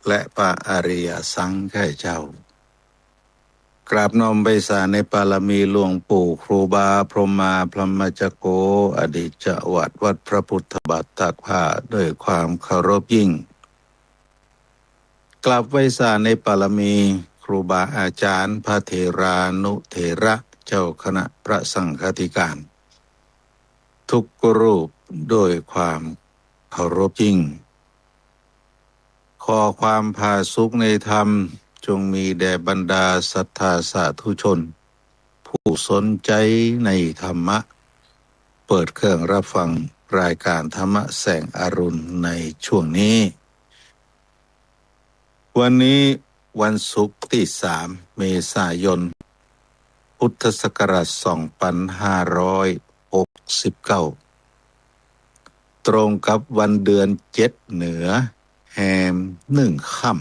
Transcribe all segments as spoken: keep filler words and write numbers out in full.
และพระอริยสังฆเจ้า กราบน้อมไหว้สาในปารมีหลวงปู่ครูบาพรหมาพรหมจักโก อดีตเจ้าอาวาสวัดพระพุทธบาทตากผ้าด้วยความเคารพยิ่ง กราบไหว้สาในปารมีครูบาอาจารย์พระเถรานุเถระเจ้าคณะพระสังฆาธิการ ทุกรูปด้วยความเคารพยิ่ง ขอความผาสุกในธรรมจงมีแด่บรรดาศรัทธาสาธุชน ผู้สนใจในธรรมะ เปิดเครื่องรับฟังรายการธรรมะแสงอรุณในช่วงนี้ วันนี้วันศุกร์ตี้สามเมษายน พุทธศักราชสองปันห้าร้อยหกสิบเก้า ตรงกับวันเดือนเจ็ดเหนือแฮมนึ่งค่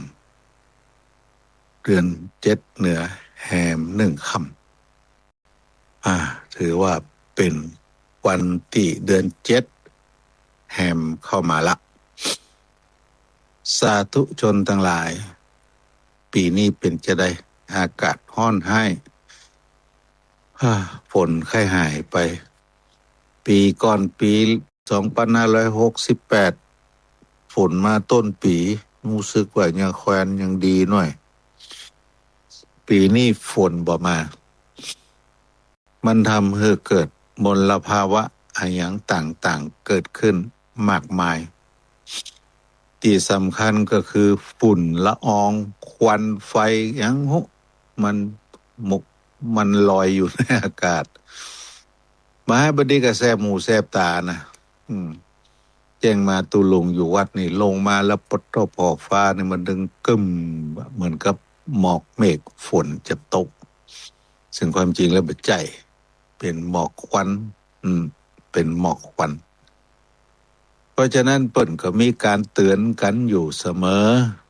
ำ เดือนเจ็ดเหนือแฮมนึ่งค่ำ อ่า ถือว่าเป๋นวันตี้เดือนเจ็ดแฮมเข้ามาละ สาธุชนตังหลาย ปี๋นี้เป๋นจาใด อากาศฮ้อนฮ้าย ฮ่า ฝนใค่หายไป ปี๋ก่อนปี๋สองปันห้าร้อยหกสิบแปด ฝนมาต้นปี๋ ฮู้สึกว่ายังแควนยังดีหน้อย ปี๋นี้ฝนบ่มา มันทำหื้อเกิดมลภาวะอะหยังต่างๆ เกิดขึ้นมากมาย ตี้สำคัญก็คือฝุ่นละอองควันไฟหยังฮู้ มันหมก มันลอยอยู่ในอากาศ บ่าดนี้ก็แสบหูแสบต๋านะ อืม เจ้งมาตุ๊ลุงอยู่วัดนี่ ลงมาแล้วปะโต้ ผ่อฟ้านี่มันตึงครึ้ม เหมือนกับหมอกเมฆฝนจะตก ซึ่งความจริงแล้วบ่ใจ้ เป๋นหมอกควัน อืม เป๋นหมอกควัน เพราะฉะนั้นเปิ้นก็มีก๋านเตื๋อนกั๋นอยู่เสมอ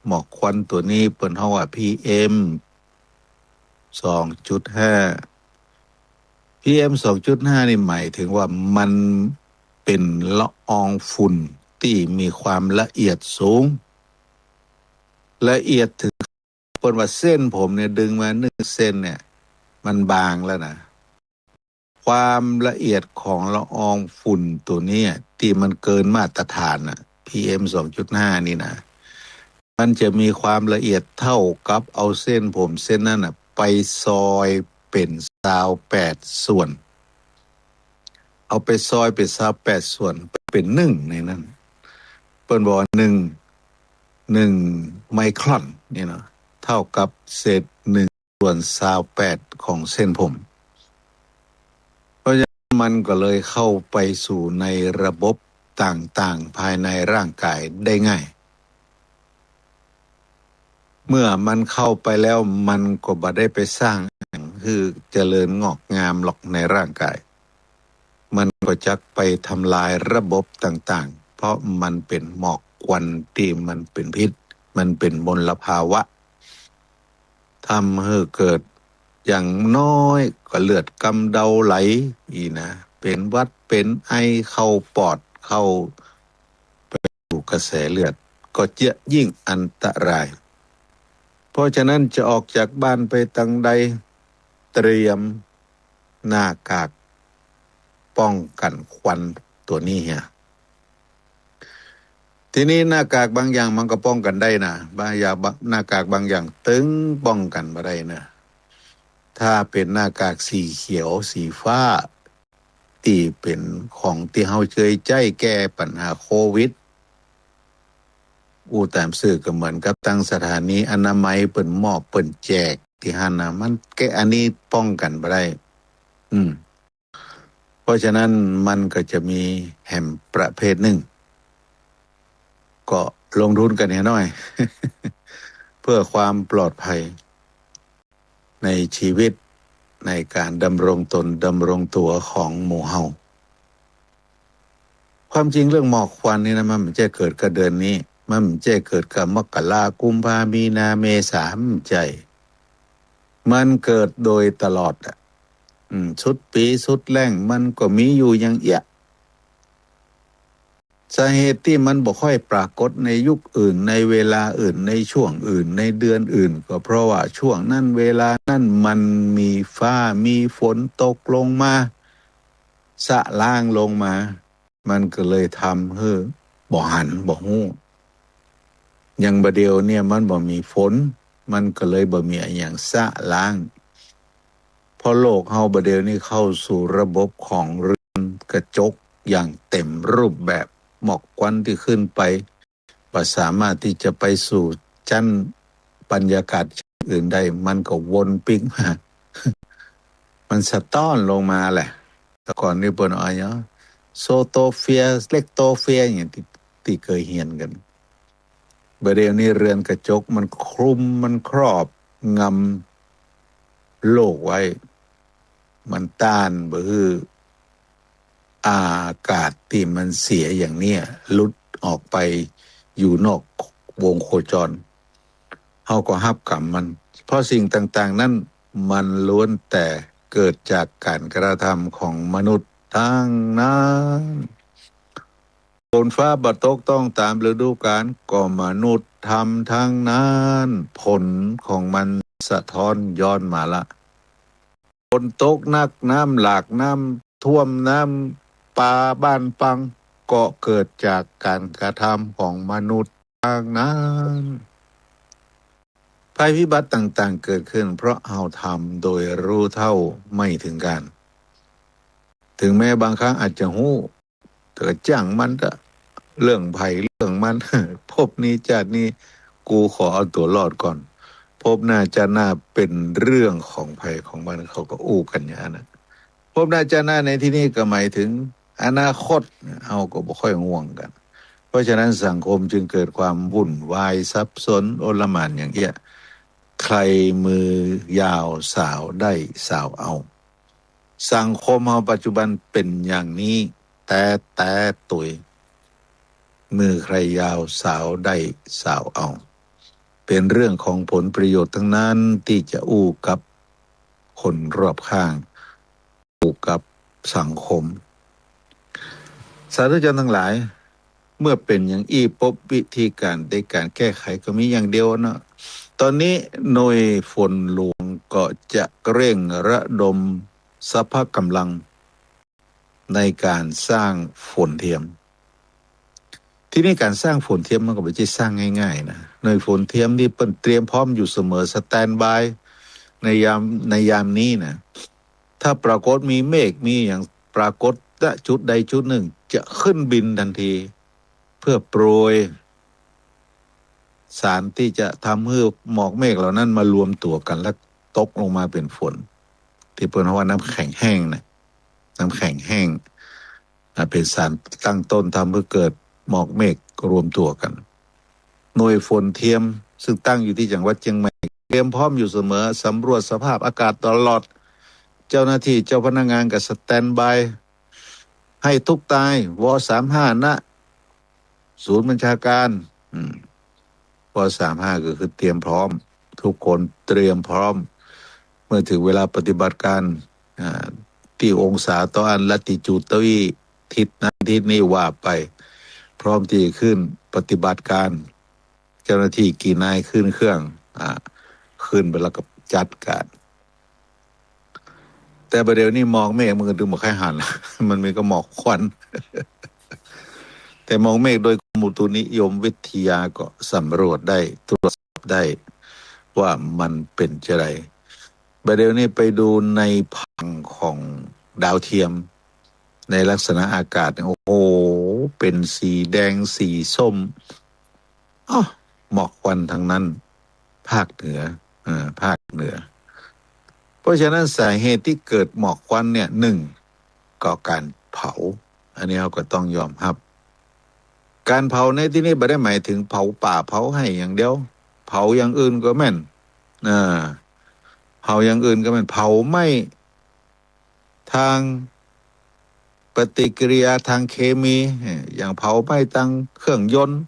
หมอกควันตั๋วนี้เปิ้นฮ้องว่า พีเอ็ม สองจุดห้า พีเอ็ม สองจุดห้า นี่หมายถึงว่ามันเป๋นละอองฝุ่นตี้มีความละเอียดสูง ละเอียดเถิง เปิ้นว่าเส้นผมเนี่ยดึงมานึ่งเส้นเนี่ย มันบางแล้วนะ ความละเอียดของละอองฝุ่นตั๋วเนี้ย ตี้มันเกินมาตรฐานน่ะ พีเอ็ม สองจุดห้า นี่นะ มันจะมีความละเอียดเต้ากับเอาเส้นผมเส้นนั้นน่ะ ไปซอยเป๋นซาวแปดส่วน เอาไปซอยเป๋นซาวแปดส่วน เป๋นนึ่งในนั้น เปิ้นบอกว่านึ่ง นึ่งไมครอนนี่เนาะ เต้ากับเศษนึ่งส่วนซาวแปดของเส้นผม เพราะฉะนั้นมันก็เลยเข้าไปสู่ในระบบต่างๆ ภายในร่างกายได้ง่าย เมื่อมันเข้าไปแล้ว มันก็บ่ได้ไปสร้างหื้อเจริญงอกงามหรอกในร่างกาย มันก็จักไปทำลายระบบต่างๆ เพราะมันเป๋นหมอกควันตี้มันเป๋นพิษ มันเป๋นมลภาวะ ทำหื้อเกิดอย่างน้อยก็เลือดกำเดาไหลอี้นะ เป๋นหวัดเป๋นไอเข้าปอด เข้าไปสู่กระแสเลือด ก็จะยิ่งอันตราย เพราะฉะนั้นจะออกจากบ้านไปตางใด เตรียมหน้ากากป้องกั๋นควันตั๋วนี้เหีย ทีนี้หน้ากากบางอย่างมันก็ป้องกั๋นได้นะ บางอย่าง บาง หน้ากากบางอย่างตึงป้องกั๋นบ่ได้นะ ถ้าเป๋นหน้ากากสีเขียว สีฟ้า ตี้เป๋นของตี้เฮาเจยใจ๊แก้ปัญหาโควิด อู้ต๋ามซื่อก็เหมือนกับตังสถานีอนามัยเปิ้นมอบเปิ้นแจกตี้หั้นนะ มันแก้ อันนี้ป้องกั๋นบ่ได้ อืม เพราะฉะนั้นมันก็จะมีแหมประเภทนึ่ง ก็ลงทุนกั๋นเหียหน้อย เพื่อความปลอดภัยในชีวิต ในก๋านดำรงตนดำรงตั๋วของหมู่เฮา ความจริงเรื่องหมอกควันนี่นะ มันบ่ใจ้เกิดกับเดือนนี้ มันบ่ใจ้เกิดกับมกรา กุมภา มีนา เมษา มันบ่ใจ้ มันเกิดโดยตลอดอะ อืม สุดปี๋สุดแล้งมันก็มีอยู่อย่างเอี้ย สาเหตุตี้มันบ่ค่อยปรากฏในยุคอื่น ในเวลาอื่น ในช่วงอื่น ในเดือนอื่น ก็เพราะว่าช่วงนั้นเวลานั้นมันมีฟ้ามีฝนตกลงมา สะล้างลงมา มันก็เลยทำหื้อบ่หันบ่ฮู้ อย่างบ่าเดี่ยวเนี่ยมันบ่มีฝน มันก็เลยบ่มีอะหยังสะล้าง เพราะโลกเฮาบ่าเดี่ยวนี้เข้าสู่ระบบของเรือนกระจกอย่างเต็มรูปแบบ หมอกควันที่ขึ้นไป บ่สามารถที่จะไปสู่ชั้นบรรยากาศชั้นอื่นได้ มันก็วนปิ๊กมา มันสะท้อนลงมาแหละ แต่ก่อนนี่เปิ้นเอาอะหยัง โซโตเฟียร์ เล็กโตเฟียร์ อย่างตี้ ตี้เกยเฮียนกั๋น บ่าเดี่ยวนี้เรือนกระจกมันคลุม มันครอบงำโลกไว้ มันต้านบ่หื้ออากาศตี้มันเสียอย่างเนี้ยหลุดออกไปอยู่นอกวงโคจร เฮาก็ฮับกรรมมัน เพราะสิ่งต่างๆ นั้นมันล้วนแต่เกิดจากการกระทำของมนุษย์ทั้งนั้น ฝนฟ้าบ่ตกต้องตามฤดูกาล ก็มนุษย์ทำทั้งนั้น ผลของมันสะท้อนย้อนมาละ ฝนตกหนัก น้ำหลาก น้ำท่วม น้ำป่าบ้านปัง ก็เกิดจากการกระทำของมนุษย์ทั้งนั้น ภัยพิบัติต่างๆ เกิดขึ้นเพราะเฮาทำโดยรู้เท่าไม่ถึงการ ถึงแม้บางครั้งอาจจะฮู้ แต่ก็จ้างมันเต๊อะ เรื่องใผเรื่องมัน ภพนี้ชาตินี้ กูขอเอาตั๋วรอดก่อน ภพหน้าชาติหน้าเป็นเรื่องของใผของมัน เขาก็อู้กั๋นอย่างนั้นน่ะ ภพหน้าชาติหน้าในที่นี้ก็หมายถึงอนาคต เฮาก็บ่ค่อยห่วงกั๋น เพราะฉะนั้นสังคมจึงเกิดความวุ่นวายสับสนโอลหม่านอย่างเอี้ย ใครมือยาวสาวได้สาวเอา สังคมเฮาปัจจุบันเป๋นอย่างนี้แต๊ๆ ตวย มือใครยาวสาวได้สาวเอา เป๋นเรื่องของผลประโยชน์ทั้งนั้นตี้จะอู้กับคนรอบข้าง อู้กับสังคม สาธุชนทั้งหลาย เมื่อเป๋นอย่างอี้ปุ๊บ วิธีการในการแก้ไขก็มีอย่างเดียวเนาะ ตอนนี้หน่วยฝนหลวงก็จะเร่งระดมสรรพกำลังในการสร้างฝนเทียม ทีนี้การสร้างฝนเทียมมันก็บ่ใจ้สร้างง่ายๆ นะ หน่วยฝนเทียมนี่เปิ้นเตรียมพร้อมอยู่เสมอ สแตนด์บาย ในยาม ในยามนี้นะ ถ้าปรากฏมีเมฆมีอย่างปรากฏ ณ จุดใดจุดหนึ่ง จะขึ้นบินทันที เพื่อโปรยสารตี้จะทำหื้อหมอกเมฆเหล่านั้นมารวมตั๋วกั๋น แล้วตกลงมาเป๋นฝน ตี้เปิ้นฮ้องว่าน้ำแข็งแห้งนะ น้ำแข็งแห้ง อ่ะ เป๋นสารตั้งต้นทำหื้อเกิดหมอกเมฆรวมตั๋วกั๋น หน่วยฝนเทียมซึ่งตั้งอยู่ตี้จังหวัดเจียงใหม่ เตรียมพร้อมอยู่เสมอ สำรวจสภาพอากาศตลอด เจ้าหน้าตี้เจ้าพนักงานก็สแตนด์บาย ให้ตุ๊กตาย ว สามห้า ณ ศูนย์บัญชาการ อืม ว สามห้า ก็คือเตรียมพร้อม ทุกคนเตรียมพร้อม เมื่อถึงเวลาปฏิบัติการ อ่า ตี้องศาเต้าอั้น ลัติจูดเต้าอี้ ทิศนั้นทิศนี้ว่าไป พร้อมตี้จะขึ้นปฏิบัติการ เจ้าหน้าตี้กี่นายขึ้นเครื่อง อ่า ขึ้นไปแล้วก็จัดการ แต่บ่าเดี่ยวนี้หมอกเมฆมันก็ดูบ่ใค่หัน มันมีก็หมอกควัน แต่หมอกเมฆโดยกรมอุตุนิยมวิทยาก็สำรวจได้ ตรวจสอบได้ว่ามันเป๋นจะใด บ่าเดี่ยวนี้ไปดูในผังของดาวเทียม ในลักษณะอากาศเนี่ย โอ้โห เป๋นสีแดงสีส้ม อ้อ หมอกควันทั้งนั้น ภาคเหนือ อ่า ภาคเหนือ เพราะฉะนั้นสาเหตุตี้เกิดหมอกควันเนี่ย หนึ่ง ก็การเผา อันนี้เฮาก็ต้องยอมฮับ การเผาในตี้นี้บ่ได้หมายถึงเผาป่าเผาไฮ่อย่างเดียว เผาอย่างอื่นก็แม่น อ่า เผาอย่างอื่นก็แม่น เผาไหม้ ตางปฏิกิริยาตางเคมี อย่างเผาไหม้ตางเครื่องยนต์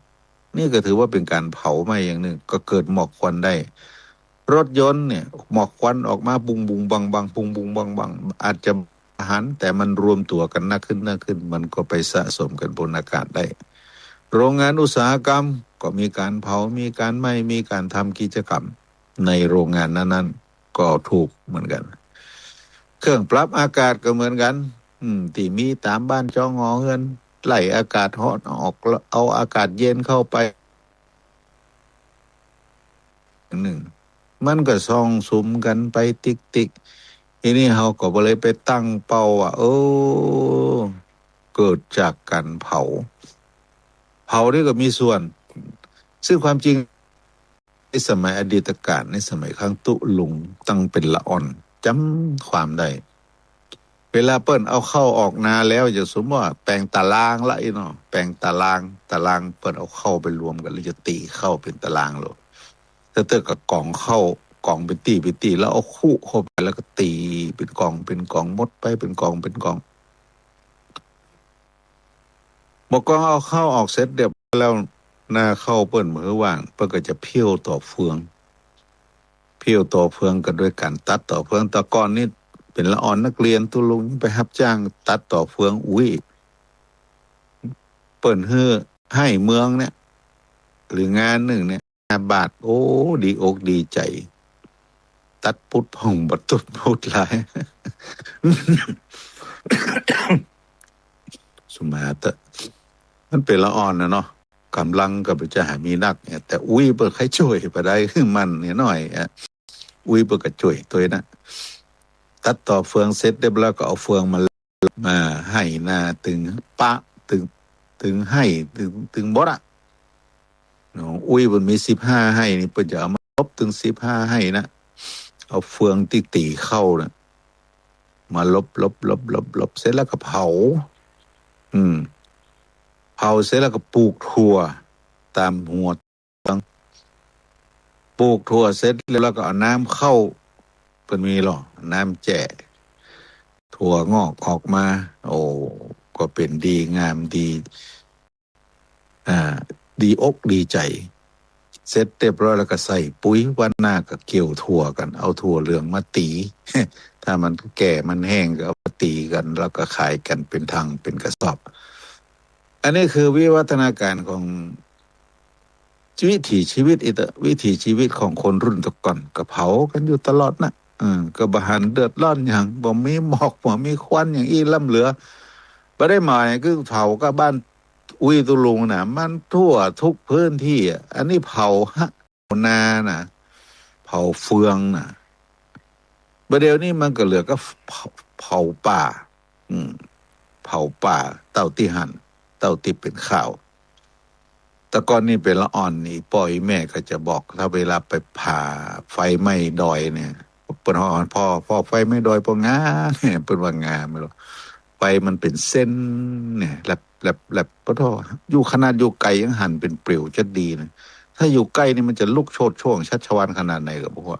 นี่ก็ถือว่าเป๋นก๋านเผาไหม้อย่างนึ่ง ก็เกิดหมอกควันได้ รถยนต์เนี่ย หมอกควันออกมาบุงบุงบังบัง บุงบุงบังบัง อาจจะบ่หัน แต่มันรวมตั๋วกั๋นนักขึ้น นักขึ้น มันก็ไปสะสมกั๋นบนอากาศได้ โรงงานอุตสาหกรรมก็มีก๋านเผา มีก๋านไหม้ มีก๋านทำกิจกรรมในโรงงานนั้นๆ ก็ถูกเหมือนกั๋น เครื่องปรับอากาศก็เหมือนกั๋น อืม ตี้มีต๋ามบ้านจ๊องหอเฮือน ไล่อากาศฮ้อนออก เอาอากาศเย็นเข้าไป นึ่ง มันก็ส่องสุมกั๋นไปติ๊กๆ ทีนี้เฮาก็บ่เลยไปตั้งเป้าว่า เออ เกิดจากก๋านเผา เผานี่ก็มีส่วน ซึ่งความจริง ในสมัยอดีตก๋าล ในสมัยครั้งตุ๊ลุง ตั้งเป๋นละอ่อน จ๋ำความได้ เวลาเปิ้นเอาข้าวออกนาแล้ว อย่างสมมุติว่าแป๋งตารางละอี้เนาะ แป๋งตาราง ตารางเปิ้นเอาข้าวไปรวมกั๋น แล้วจะตี๋ข้าวเป๋นตารางโลด แล้วเตื้อก็ก๋องข้าว ก๋องเป๋นตี้เป๋นตี้ แล้วเอาคุเข้าไป แล้วก็ตี๋เป๋นก๋องเป๋นก๋อง หมดไปเป๋นก๋องเป๋นก๋อง บ่าก่อนเอาข้าวออกเสร็จเรียบร้อยแล้ว นาข้าวเปิ้นบ่หื้อว่าง เปิ้นก็จะเผี้ยวต่อเฟือง เผี้ยวต่อเฟืองก็ด้วยก๋านตัดต่อเฟือง แต่ก่อนนี้เป๋นละอ่อนนักเรียน ตุ๊ลุงไปฮับจ้างตัดต่อเฟือง อุ๊ย เปิ้นหื้อไฮ่เมืองเนี่ย หรืองานนึ่งเนี่ย ห้าบาท โอ้ ดีอกดีใจ๋ ตัดปุ๊ดพ่องบ่ตุ๊ดปุ๊ดหลาย สุมาเต๊อะ มันเป๋นละอ่อนน่ะเนาะ ก๋ำลังก็บ่ใจ้หื้อมีนักเนี่ย แต่อุ๊ยเปิ้นใค่จ้วยไปได้ หื้อมันเนี่ยหน้อยอะ อุ๊ยเปิ้นก็จ้วยตวยนะ ตัดต่อเฟืองเสร็จเรียบร้อยก็เอาเฟืองมา มาไฮ่นาตึงปะ ตึง ตึงไฮ่ ตึง ตึงหมดอะ เนาะ อุ๊ยเปิ้นมีสิบห้าไฮ่นี่ เปิ้นจะเอามาลบตึงสิบห้าไฮ่นะ เอาเฟืองตี้ตี๋ข้าวน่ะ มาลบ ลบ ลบ ลบ ลบ เสร็จแล้วก็เผา อืม เผาเสร็จแล้วก็ปลูกถั่วต๋ามหัว ปลูกถั่วเสร็จแล้วก็เอาน้ำข้าว เปิ้นมีหรอ น้ำแจ้ ถั่วงอกออกมา โอ้ ก็เป๋นดีงามดี อ่า ดีอกดีใจ๋ เสร็จเรียบร้อยแล้วก็ใส่ปุ๋ย วันหน้าก็เกี่ยวถั่วกั๋น เอาถั่วเหลืองมาตี๋ ถ้ามันแก่มันแห้งก็เอามาตี๋กั๋น แล้วก็ขายกั๋นเป๋นถังเป๋นกระสอบ อันนี้คือวิวัฒนาการของ วิถีชีวิตอีกเต๊อะ วิถีชีวิตของคนรุ่นแต่ก่อน ก็เผากั๋นอยู่ตลอดนะ เออ ก็บ่หันเดือดร้อนหยัง บ่มีหมอก บ่มีควันหยังอี้ล้ำเหลือ บ่ได้หมายคือเผาก้าบ้านอุ๊ยตุ๊ลุงนะ มันทั่วทุกพื้นที่อะ อันนี้เผาฮะ เผานานะ เผาเฟืองนะ บ่าเดี่ยวนี้มันก็เหลือก้าเผา เผาป่า อืม เผาป่า เต้าตี้หัน เต้าตี้เป๋นข่าว แต่ก่อนนี้เป๋นละอ่อนนี่ ป้ออีแม่ก็จะบอก ถ้าเวลาไปผ่าไฟไหม้ดอยเนี่ย เปิ้นฮ้อง ผ่อ ผ่อไฟไหม้ดอย ผ่องา เปิ้นว่างา บ่ฮู้ ไฟมันเป๋นเส้นเนี่ย แลบ แลบ แลบ ปะโท้ อยู่ขนาดอยู่ไก๋ยังหันเป๋นเปลวจะดีนะ ถ้าอยู่ใก้นี่มันจะลุกโชติช่วงชัชวาลขนาดไหนก็บ่ฮู้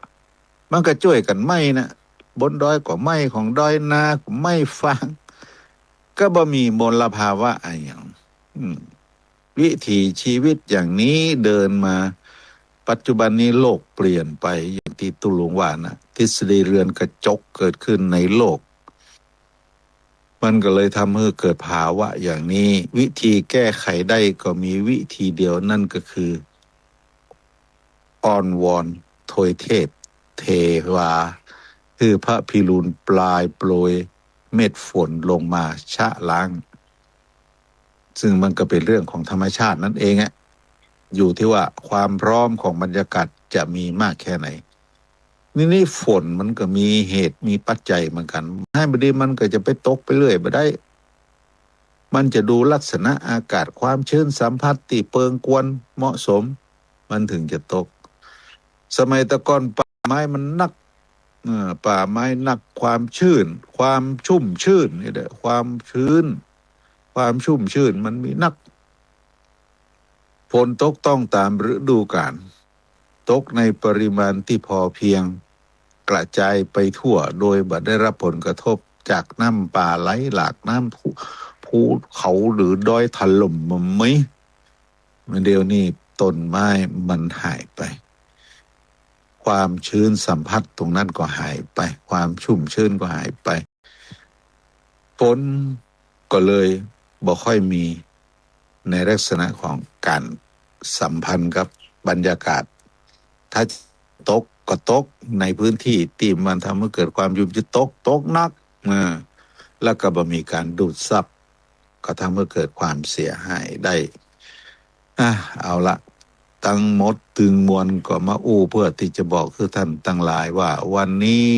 มันก็จ้วยกั๋นไหม้นะ บนดอยก็ไหม้ ของดอยนาก็ไหม้ฟาง ก็บ่มีมลภาวะอะหยัง อืม วิถีชีวิตอย่างนี้เดินมา ปัจจุบันนี้โลกเปลี่ยนไปอย่างตี้ตุ๊ลุงว่านะ ทฤษฎีเรือนกระจกเกิดขึ้นในโลก มันก็เลยทำให้เกิดภาวะอย่างนี้ วิธีแก้ไขได้ก็มีวิธีเดียว นั่นก็คือ อ้อนวอน ทวยเทพ เทวา หื้อพระพิรุณปลายโปรยเม็ดฝนลงมาชะล้าง ซึ่งมันก็เป๋นเรื่องของธรรมชาตินั่นเองอะ อยู่ที่ว่าความพร้อมของบรรยากาศจะมีมากแค่ไหน นี่ นี่ฝนมันก็มีเหตุมีปัจจัยเหมือนกั๋น ไห้บ่ดีมันก็จะไปตกไปเรื่อยบ่ได้ มันจะดูลักษณะอากาศ ความชื้นสัมผัสตี้เปิงควรเหมาะสม มันถึงจะตก สมัยแต่ก่อนป่าไม้มันนัก เอ่อ ป่าไม้นัก ความชื้น ความชุ่มชื้นนี่แหละ ความชื้น ความชุ่มชื้นมันมีนัก ฝนตกต้องต๋ามฤดูกาล ตกในปริมาณตี้พอเพียง กระจายไปทั่ว โดยบ่ได้รับผลกระทบจากน้ำป่าไหลหลาก น้ำภู ภูเขาหรือดอยถล่ม บ่มี เดี๋ยวนี้ต้นไม้มันหายไป ความชื้นสัมผัสตรงนั้นก็หายไป ความชุ่มชื้นก็หายไป ฝนก็เลยบ่ค่อยมี ในลักษณะของก๋านสัมพันธ์กับบรรยากาศ ถ้าตกก็ตกในพื้นที่ตี้มันทำหื้อเกิดความชุ่มชื้น ตก ตกหนัก เออ แล้วก็บ่มีก๋านดูดซับ ก็ทำหื้อเกิดความเสียหายได้ อ่ะ เอาละ ตึงหมดตึงมวลก็มาอู้เปื้อตี้จะบอกคือต้านตังหลายว่า วันนี้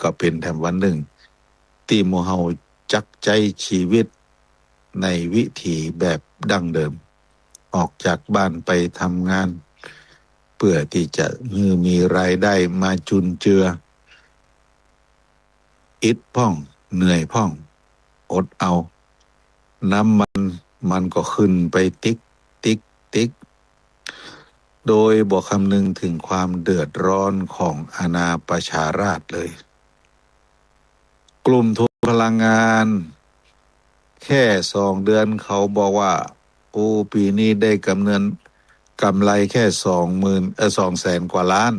ก็เป๋นแถมวันนึ่ง ตี้หมู่เฮาจักใจ๊ชีวิตในวิถีแบบดั้งเดิม ออกจากบ้านไปทำงาน เปื้อตี้จะหื้อมีรายได้มาจุนเจือ อิดพ่อง เหนื่อยพ่อง อดเอา น้ำมันมันก็ขึ้นไปติ๊ก ติ๊ก ติ๊ก โดยบ่คำนึงเถิงความเดือดร้อนของอาณาประชาราษฎร์เลย กลุ่มทุนพลังงาน แค่สองเดือนเขาบอกว่า โอ้ ปี๋นี้ได้กำเนิน กำไรแค่สองหมื่น เอ่อ สองแสนกว่าล้าน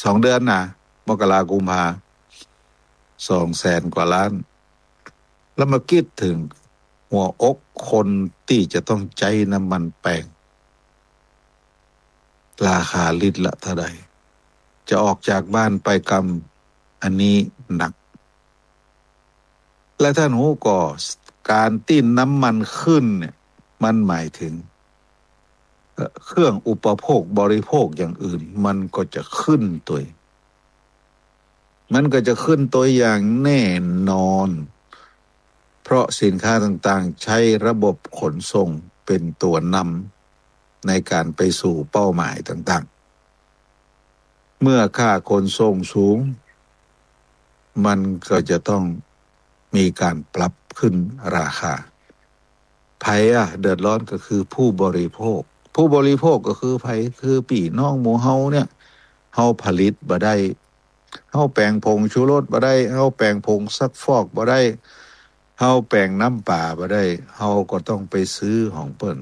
สองเดือนนะ มกรากุมภา สองแสนกว่าล้าน แล้วมาคิดเถิงหัวอกคนตี้จะต้องใจ๊น้ำมันแปง ราคาลิตรละเท่าใด จะออกจากบ้านไปกำ อันนี้หนัก และต้านฮู้ก่อ ก๋านตี้น้ำมันขึ้นเนี่ย มันหมายเถิง เอ่อ เครื่องอุปโภคบริโภคอย่างอื่น มันก็จะขึ้นตวย มันก็จะขึ้นตวยอย่างแน่นอน เพราะสินค้าต่างๆ ใจ๊ระบบขนส่งเป๋นตั๋วนำในก๋านไปสู่เป้าหมายต่างๆ เมื่อค่าขนส่งสูง มันก็จะต้องมีก๋านปรับขึ้นราคา ใผอะเดือดร้อน ก็คือผู้บริโภค ผู้บริโภคก็คือใผ คือปี้น้องหมู่เฮาเนี่ย เฮาผลิตบ่ได้ เฮาแป๋งผงชูรสบ่ได้ เฮาแป๋งผงซักฟอกบ่ได้ เฮาแป๋งน้ำป๋าบ่ได้ เฮาก็ต้องไปซื้อของเปิ้น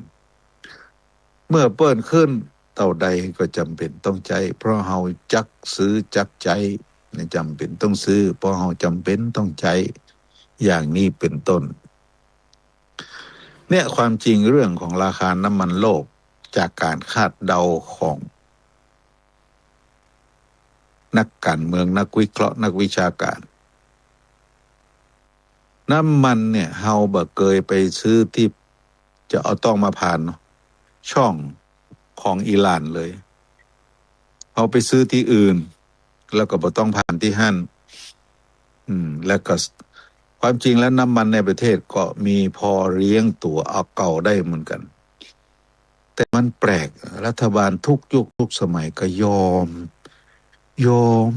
เมื่อเปิ้นขึ้นเต้าใดก็จ๋ำเป๋นต้องใจ๊ เพราะเฮาจักซื้อจักใจ๊ จ๋ำเป๋นต้องซื้อ เพราะเฮาจ๋ำเป๋นต้องใจ๊ อย่างนี้เป๋นต้น เนี่ย ความจริงเรื่องของราคาน้ำมันโลก จากก๋านคาดเดาของนักก๋านเมือง นักวิเคราะห์ นักวิชาก๋าน น้ำมันเนี่ย เฮาบ่เกยไปซื้อตี้ จะเอาต้องมาผ่านเนาะ ช่องของอิหร่านเลย เฮาไปซื้อตี้อื่น แล้วก็บ่ต้องผ่านตี้หั้น อืม แล้วก็ ความจริงแล้วน้ำมันในประเทศก็มีพอเลี้ยงตั๋วเอาเก่าได้เหมือนกั๋น แต่มันแปลก รัฐบาลทุกยุคทุกสมัยก็ยอม ยอม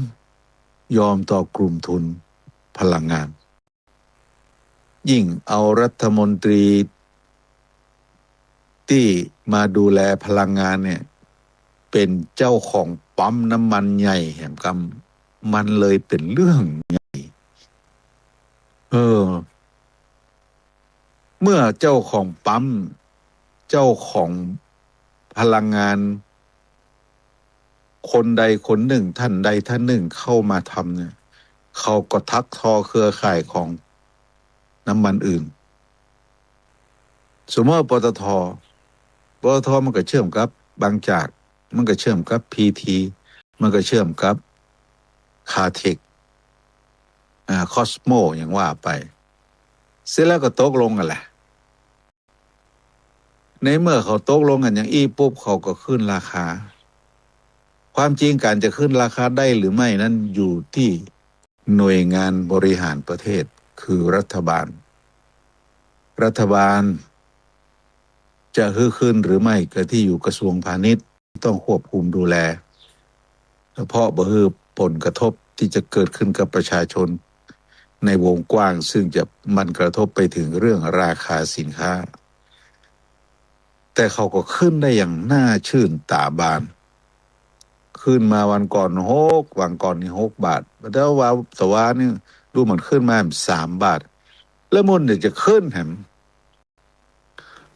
ยอมต่อกลุ่มทุนพลังงาน ยิ่งเอารัฐมนตรีตี้มาดูแลพลังงานเนี่ย เป๋นเจ้าของปั๊มน้ำมันใหญ่แหมกำ มันเลยเป๋นเรื่องใหญ่ เออ เมื่อเจ้าของปั๊ม เจ้าของพลังงาน คนใดคนนึ่ง ต้านใดต้านนึ่งเข้ามาทำเนี่ย เขาก็ถักทอเครือข่ายของน้ำมันอื่น สมมติว่า ปตท. ปตท. มันก็เชื่อมกับบางจาก มันก็เชื่อมกับพีที มันก็เชื่อมกับคาเทค อ่า คอสโม อย่างว่าไป เสร็จแล้วก็ตกลงกั๋นแหละ ในเมื่อเขาตกลงกั๋นอย่างอี้ปุ๊บ เขาก็ขึ้นราคา ความจริงก๋านจะขึ้นราคาได้หรือไม่นั้นอยู่ตี้หน่วยงานบริหารประเทศ คือรัฐบาล รัฐบาลจะหื้อขึ้นหรือไม่ ก็ตี้อยู่กระทรวงพาณิชย์ ต้องควบคุมดูแล เพราะบ่หื้อผลกระทบตี้จะเกิดขึ้นกับประชาชนในวงกว้าง ซึ่งจะ มันกระทบไปเถิงเรื่องราคาสินค้า แต่เขาก็ขึ้นได้อย่างน่าชื่นตาบาน ขึ้นมาวันก่อนหก วันก่อนนี่หกบาท แต่ว่า แต่ว่านี่ดูเหมือนขึ้นมาสามบาท แล้วมันเดี๋ยวจะขึ้นแหม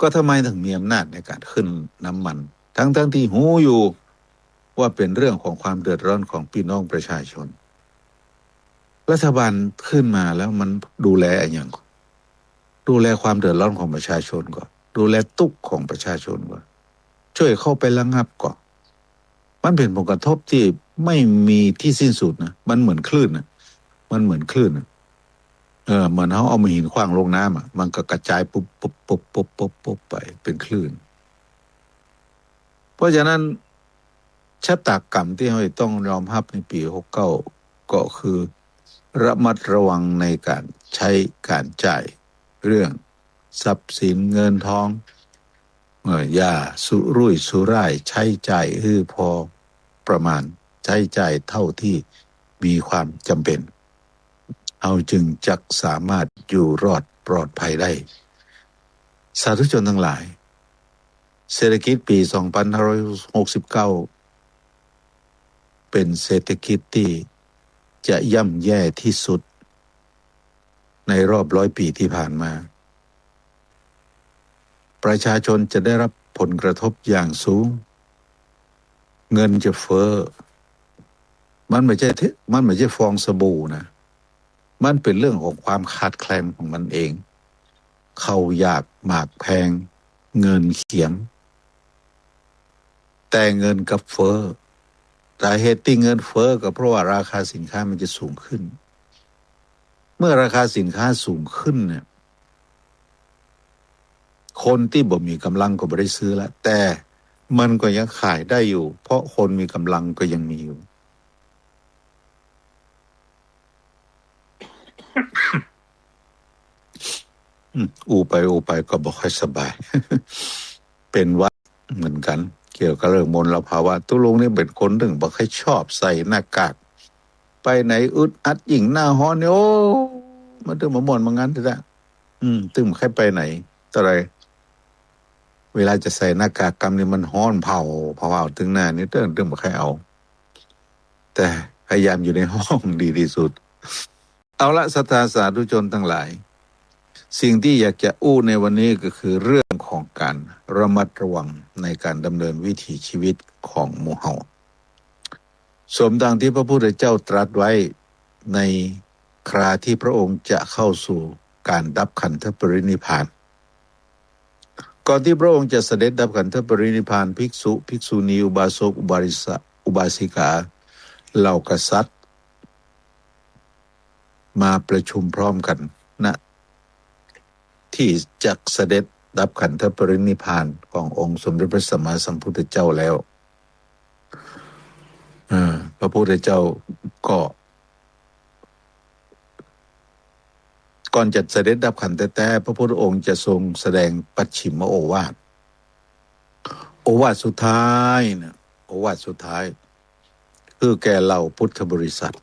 ก็ทำไมถึงมีอำนาจในการขึ้นน้ำมัน ทั้งๆ ที่ฮู้อยู่ว่าเป๋นเรื่องของความเดือดร้อนของปี้น้องประชาชน รัฐบาลขึ้นมาแล้วมันดูแลอะหยัง ดูแลความเดือดร้อนของประชาชนก่อ ดูแลตุ๊กข์ของประชาชนก่อ จ้วยเข้าไประงับก่อ มันเป๋นผลกระทบตี้ไม่มีตี้สิ้นสุดนะ มันเหมือนคลื่นนะ มันเหมือนคลื่นนะ เออ เหมือนเฮาเอาหินขว้างลงน้ำอะ มันก็กระจายปุ๊บ ปุ๊บ ปุ๊บ ปุ๊บ ปุ๊บ ปุ๊บ ไป เป๋นคลื่น เพราะฉะนั้น ชะตากรรมตี้เฮาจะต้องยอมฮับในปี๋หกเก้า ก็คือระมัดระวังในก๋านใจ๊ก๋านจ่าย เรื่องทรัพย์สินเงินทอง เอ่อ อย่าสุรุ่ยสุร่ายใจ๊จ่ายหื้อพอประมาณ ใจ๊จ่ายเต้าตี้มีความจ๋ำเป๋น เฮาจึงจักสามารถอยู่รอดปลอดภัยได้ สาธุชนตังหลาย เศรษฐกิจปี๋สองปันห้าร้อยหกสิบเก้า เป๋นเศรษฐกิจตี้จะย่ำแย่ตี้สุดในรอบร้อยปี๋ตี้ผ่านมา ประชาชนจะได้รับผลกระทบอย่างสูง เงินจะเฟ้อ มันบ่ใจ้เท- มันบ่ใจ้ฟองสบู่นะ มันเป๋นเรื่องของความขาดแคลนของมันเอง ข้าวหยากหมากแพง เงินเขียง แต่เงินกลับเฟ้อ สาเหตุตี้เงินเฟ้อก็เพราะว่าราคาสินค้ามันจะสูงขึ้น เมื่อราคาสินค้าสูงขึ้นเนี่ย คนตี้บ่มีก๋ำลังก็บ่ได้ซื้อละ แต่มันก็ยังขายได้อยู่ เพราะคนมีก๋ำลังก็ยังมีอยู่ อืม อู้ไปอู้ไปก็บ่ค่อยสบาย เป๋นหวัดเหมือนกั๋น เกี่ยวกับเรื่องมลภาวะ ตุ๊ลุงนี่เป๋นคนนึ่งบ่ค่อยชอบใส่หน้ากาก ไปไหนอึดอัด ยิ่งหน้าฮ้อนนี่ โอ้ มันตึงบ่ม่วนบ่งันแต๊ๆ อืม ตึงบ่ใค่ไปไหนเต้าใด เวลาจะใส่หน้ากากกำนี่มันฮ้อนเผา เผา เผาตึงหน้านี่ ตึง ตึงบ่ใค่เอา แต่พยายามอยู่ในห้องดีตี้สุด เอาละ ศรัทธาสาธุชนตังหลาย สิ่งตี้อยากจะอู้ในวันนี้ก็คือเรื่องของก๋านระมัดระวังในก๋านดำเนินวิถีชีวิตของหมู่เฮา สมดังตี้พระพุทธเจ้าตรัสไว้ในคราตี้พระองค์จะเข้าสู่ก๋านดับขันธปรินิพพาน ก่อนตี้พระองค์จะเสด็จดับขันธปรินิพพาน ภิกษุ ภิกษุณี อุบาสก อุบาสิกา อุบาสิกา เหล่ากษัตริย์ มาประชุมพร้อมกั๋น ณ ตี้จะเสด็จดับขันธปรินิพพานขององค์สมเด็จพระสัมมาสัมพุทธเจ้าแล้ว เอ่อ พระพุทธเจ้าก็ ก่อนจะเสด็จดับขันแต๊ๆ พระพุทธองค์จะทรงแสดงปัจฉิมโอวาท โอวาทสุดท้ายนะ โอวาทสุดท้าย คือแก่เหล่าพุทธบริษัท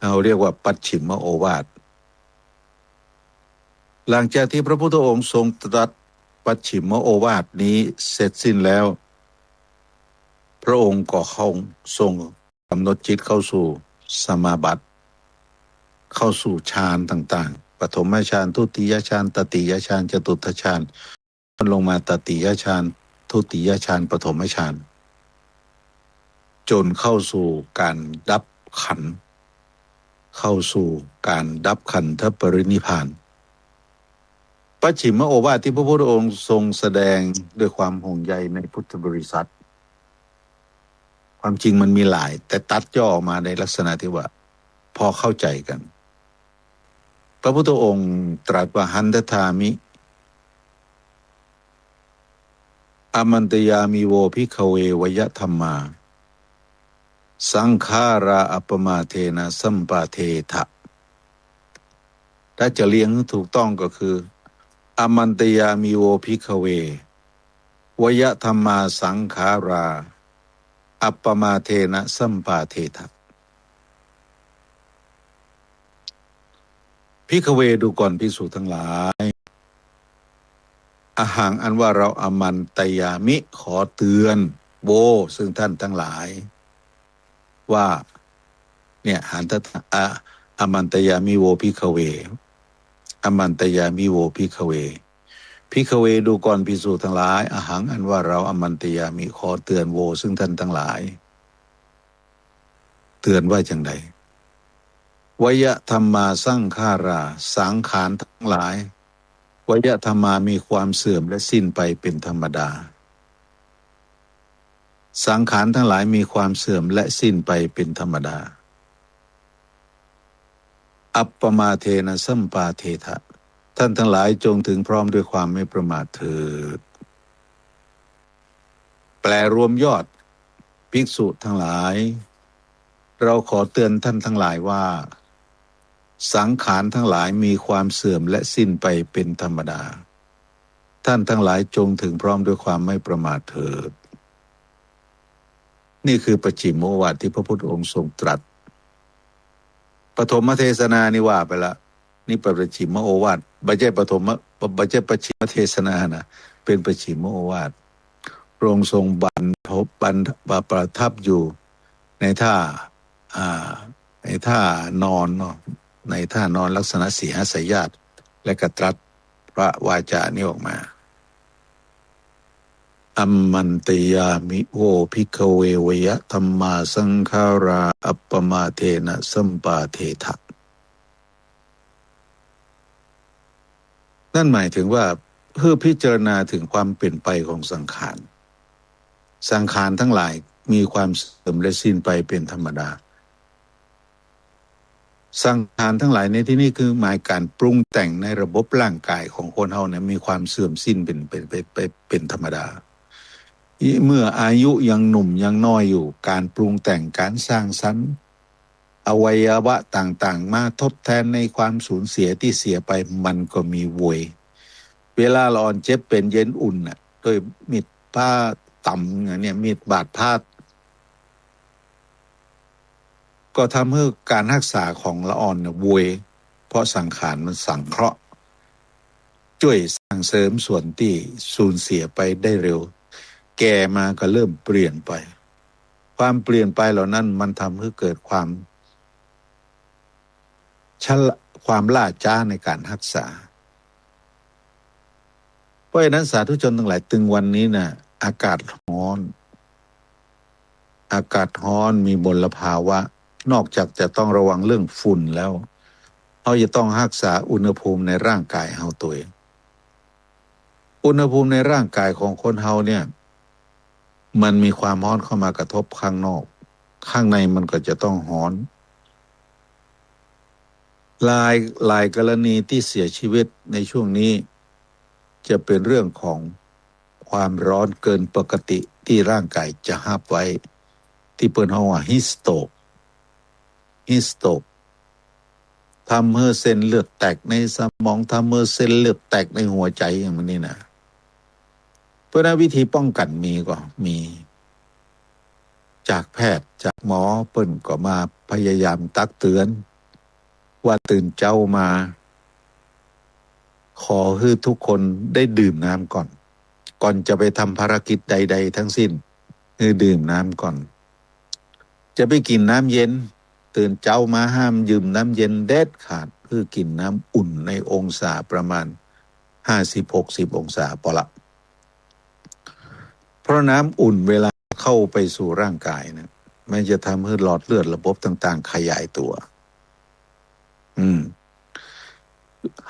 เฮาเรียกว่าปัจฉิมโอวาท หลังจากตี้พระพุทธองค์ทรงตรัสปัจฉิมโอวาทนี้เสร็จสิ้นแล้ว พระองค์ก็เข้าทรงกำหนดจิตเข้าสู่สมาบัติ เข้าสู่ฌานต่างๆ ปฐมฌาน ทุติยฌาน ตติยฌาน จตุตถฌาน ลงมาตติยฌาน ทุติยฌาน ปฐมฌาน จ๋นเข้าสู่ก๋านดับขันธ์ เข้าสู่ก๋านดับขันธปรินิพพาน ปัจฉิมโอวาทตี้พระพุทธองค์ทรงแสดงด้วยความห่วงใยในพุทธบริษัท ความจริงมันมีหลาย แต่ตัดย่อออกมาในลักษณะตี้ว่าพอเข้าใจ๋กั๋น พระพุทธองค์ตรัสว่า หันทัฏฐามิ อามันตยามิโว ภิกขเว วยะธัมมา สังขารā อัปปะมาเทนะ สัมปาเทถะ ถ้าจะเรียงถูกต้องก็คือ อามันตยามิโว ภิกขเว วยะธัมมา สังขารā อัปปะมาเทนะ สัมปาเทถะ ภิกขเว ดูก่อนภิกษุทั้งหลาย อะหัง อันว่าเรา อามันตยามิ ขอเตือน โว ซึ่งท่านทั้งหลาย ว่า เนี่ย หันทัฏฐา อะ อามันตยามิโว ภิกขเว อามันตยามิโว ภิกขเว ภิกขเว ดูก่อนภิกษุทั้งหลาย อะหัง อันว่าเรา อามันตยามิ ขอเตือน โว ซึ่งท่านทั้งหลาย เตือนว่าจั่งใด วยะธัมมา สังขารā สังขารทั้งหลาย วยธรรมา มีความเสื่อมและสิ้นไปเป็นธรรมดา สังขารทั้งหลายมีความเสื่อมและสิ้นไปเป็นธรรมดา อัปปมาเทนะสัมปาเทถะ ท่านทั้งหลายจงถึงพร้อมด้วยความไม่ประมาทเถิด แปลรวมยอด ภิกษุทั้งหลาย เราขอเตือนท่านทั้งหลายว่า สังขารทั้งหลายมีความเสื่อมและสิ้นไปเป็นธรรมดา ท่านทั้งหลายจงถึงพร้อมด้วยความไม่ประมาทเถิด นี่คือปัจฉิมโอวาทที่พระพุทธองค์ทรงตรัส ปฐมเทศนานี่ว่าไปละ นี่เป็นปัจฉิมโอวาท บ่ใจ้ปฐม บ่ใจ้ปัจฉิมเทศนานะ เป็นปัจฉิมโอวาท พระองค์ทรงบรรทบ บรร ประทับอยู่ในท่า อ่า ในท่านอนเนาะ ในท่านอนลักษณะสีหสยญาสน์ และก็ตรัสพระวาจานี้ออกมา อัมมันตยามิโวภิกขเว วยธรรมาสังขารā อัปปมาเทนะสัมปาเทถะ นั่นหมายถึงว่า เพื่อพิจารณาถึงความเปลี่ยนไปของสังขาร สังขารทั้งหลายมีความเสื่อมและสิ้นไปเป็นธรรมดา สังขารทั้งหลายในที่นี้คือหมายการปรุงแต่งในระบบร่างกายของคนเฮาเนี่ยมีความเสื่อมสิ้นเป็น เป็น เป็น เป็น เป็นธรรมดา เมื่ออายุยังหนุ่มยังน้อยอยู่ การปรุงแต่ง การสร้างสรรค์ อวัยวะต่างๆ มาทดแทนในความสูญเสียที่เสียไป มันก็มีโวย เวลาละอ่อนเจ็บเป๋นเย็นอุ่นน่ะ โดยมีดผ่าตำเนี่ย มีดบาดผ่า ก็ทำหื้อการฮักษาของละอ่อนเนี่ยโวย เพราะสังขารมันสังเคราะห์ จ้วยสร้างเสริมส่วนตี้สูญเสียไปได้เร็ว แก่มาก็เริ่มเปลี่ยนไป ความเปลี่ยนไปเหล่านั้นมันทำหื้อเกิดความ ชะล- ความล่าจ๊าในการฮักษา เพราะฉะนั้นสาธุชนทั้งหลาย ตึงวันนี้น่ะ อากาศฮ้อน อากาศฮ้อนมีมลภาวะ นอกจากจะต้องระวังเรื่องฝุ่นแล้ว เฮาจะต้องฮักษาอุณหภูมิในร่างกายเฮาตวย อุณหภูมิในร่างกายของคนเฮาเนี่ย มันมีความฮ้อนเข้ามากระทบข้างนอก ข้างในมันก็จะต้องฮ้อน หลาย หลายกรณีที่เสียชีวิตในช่วงนี้ จะเป็นเรื่องของความร้อนเกินปกติที่ร่างกายจะฮับไว้ ตี้เปิ้นฮ้องว่า heat stroke heat stroke ทำหื้อเส้นเลือดแตกในสมอง ทำหื้อเส้นเลือดแตกในหัวใจ๋อย่างนี้นะ เพราะฉะนั้นวิธีป้องกันมีก่อ มี จากแพทย์ จากหมอเปิ้นก็มาพยายามตักเตือน ว่าตื่นเจ๊ามา ขอหื้อทุกคนได้ดื่มน้ำก่อน ก่อนจะไปทำภารกิจใดๆ ทั้งสิ้น หื้อดื่มน้ำก่อน จะไปกิ๋นน้ำเย็น ตื่นเจ๊ามาห้ามดื่มน้ำเย็นเด็ดขาด หื้อกิ๋นน้ำอุ่นในองศาประมาณห้าสิบ หกสิบ องศาปอละ เพราะน้ำอุ่นเวลาเข้าไปสู่ร่างกายนะ มันจะทำหื้อหลอดเลือดระบบต่างๆ ขยายตั๋ว อืม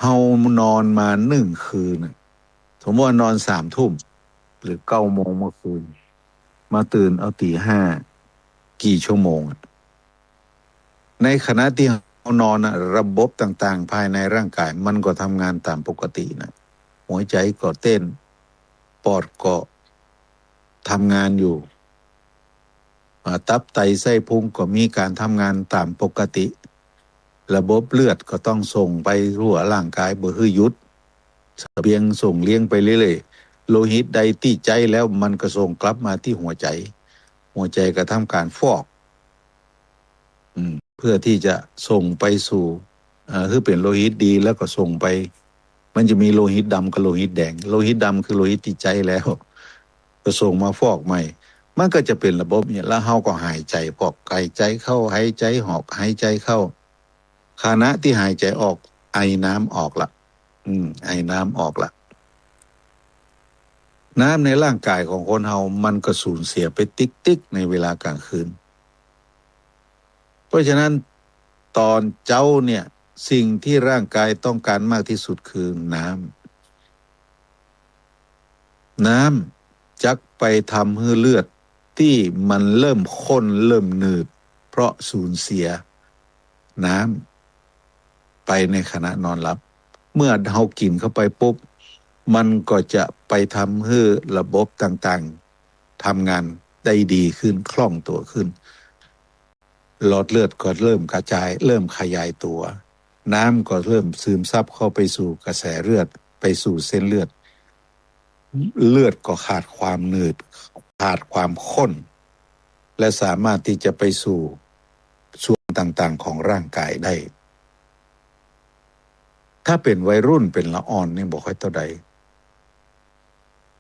เฮานอนมานึ่งคืนน่ะ สมมติว่านอนสามทุ่ม หรือเก้าโมงเมื่อคืน มาตื่นเอาตีห้า กี่ชั่วโมงอะ ในขณะที่เฮานอนน่ะ ระบบต่างๆ ภายในร่างกายมันก็ทำงานต๋ามปกตินะ หัวใจ๋ก็เต้น ปอดก็ทำงานอยู่ อ่า ตับไตไส้พุงก็มีการทำงานต๋ามปกติ ระบบเลือดก็ต้องส่งไปทั่วร่างกาย บ่หื้อหยุด เสบียงส่งเลี้ยงไปเรื่อยๆ โลหิตใดตี้ใจ๊แล้วมันก็ส่งกลับมาตี้หัวใจ๋ หัวใจ๋ก็ทำการฟอก อืม เพื่อที่จะส่งไปสู่ เอ่อ หื้อเป๋นโลหิตดีแล้วก็ส่งไป มันจะมีโลหิตดำกับโลหิตแดง โลหิตดำคือโลหิตตี้ใจ๊แล้ว ก็ส่งมาฟอกใหม่ มันก็จะเป๋นระบบเนี่ย แล้วเฮาก็หายใจ๋ ฟอก หายใจ๋เข้า หายใจ๋ออก หายใจ๋เข้า ขณะตี้หายใจ๋ออก ไอน้ำออกละ อืม ไอน้ำออกละ น้ำในร่างกายของคนเฮามันก็สูญเสียไปติ๊กๆ ในเวลากลางคืน เพราะฉะนั้นต๋อนเจ๊าเนี่ย สิ่งที่ร่างกายต้องการมากที่สุดคือน้ น้ำจักไปทำหื้อเลือดตี้มันเริ่มข้นเริ่มหนืด เพราะสูญเสียน้ำไปในขณะนอนหลับ เมื่อเฮากิ๋นเข้าไปปุ๊บ มันก็จะไปทำหื้อระบบต่างๆ ทำงานได้ดีขึ้น คล่องตัวขึ้น หลอดเลือดก็เริ่มกระจาย เริ่มขยายตัว น้ำก็เริ่มซึมซับเข้าไปสู่กระแสเลือด ไปสู่เส้นเลือด เลือดก็ขาดความหนืด ขาดความข้น และสามารถที่จะไปสู่ส่วนต่างๆ ของร่างกายได้ ถ้าเป๋นวัยรุ่นเป๋นละอ่อนนี่บ่ค่อยเต้าใด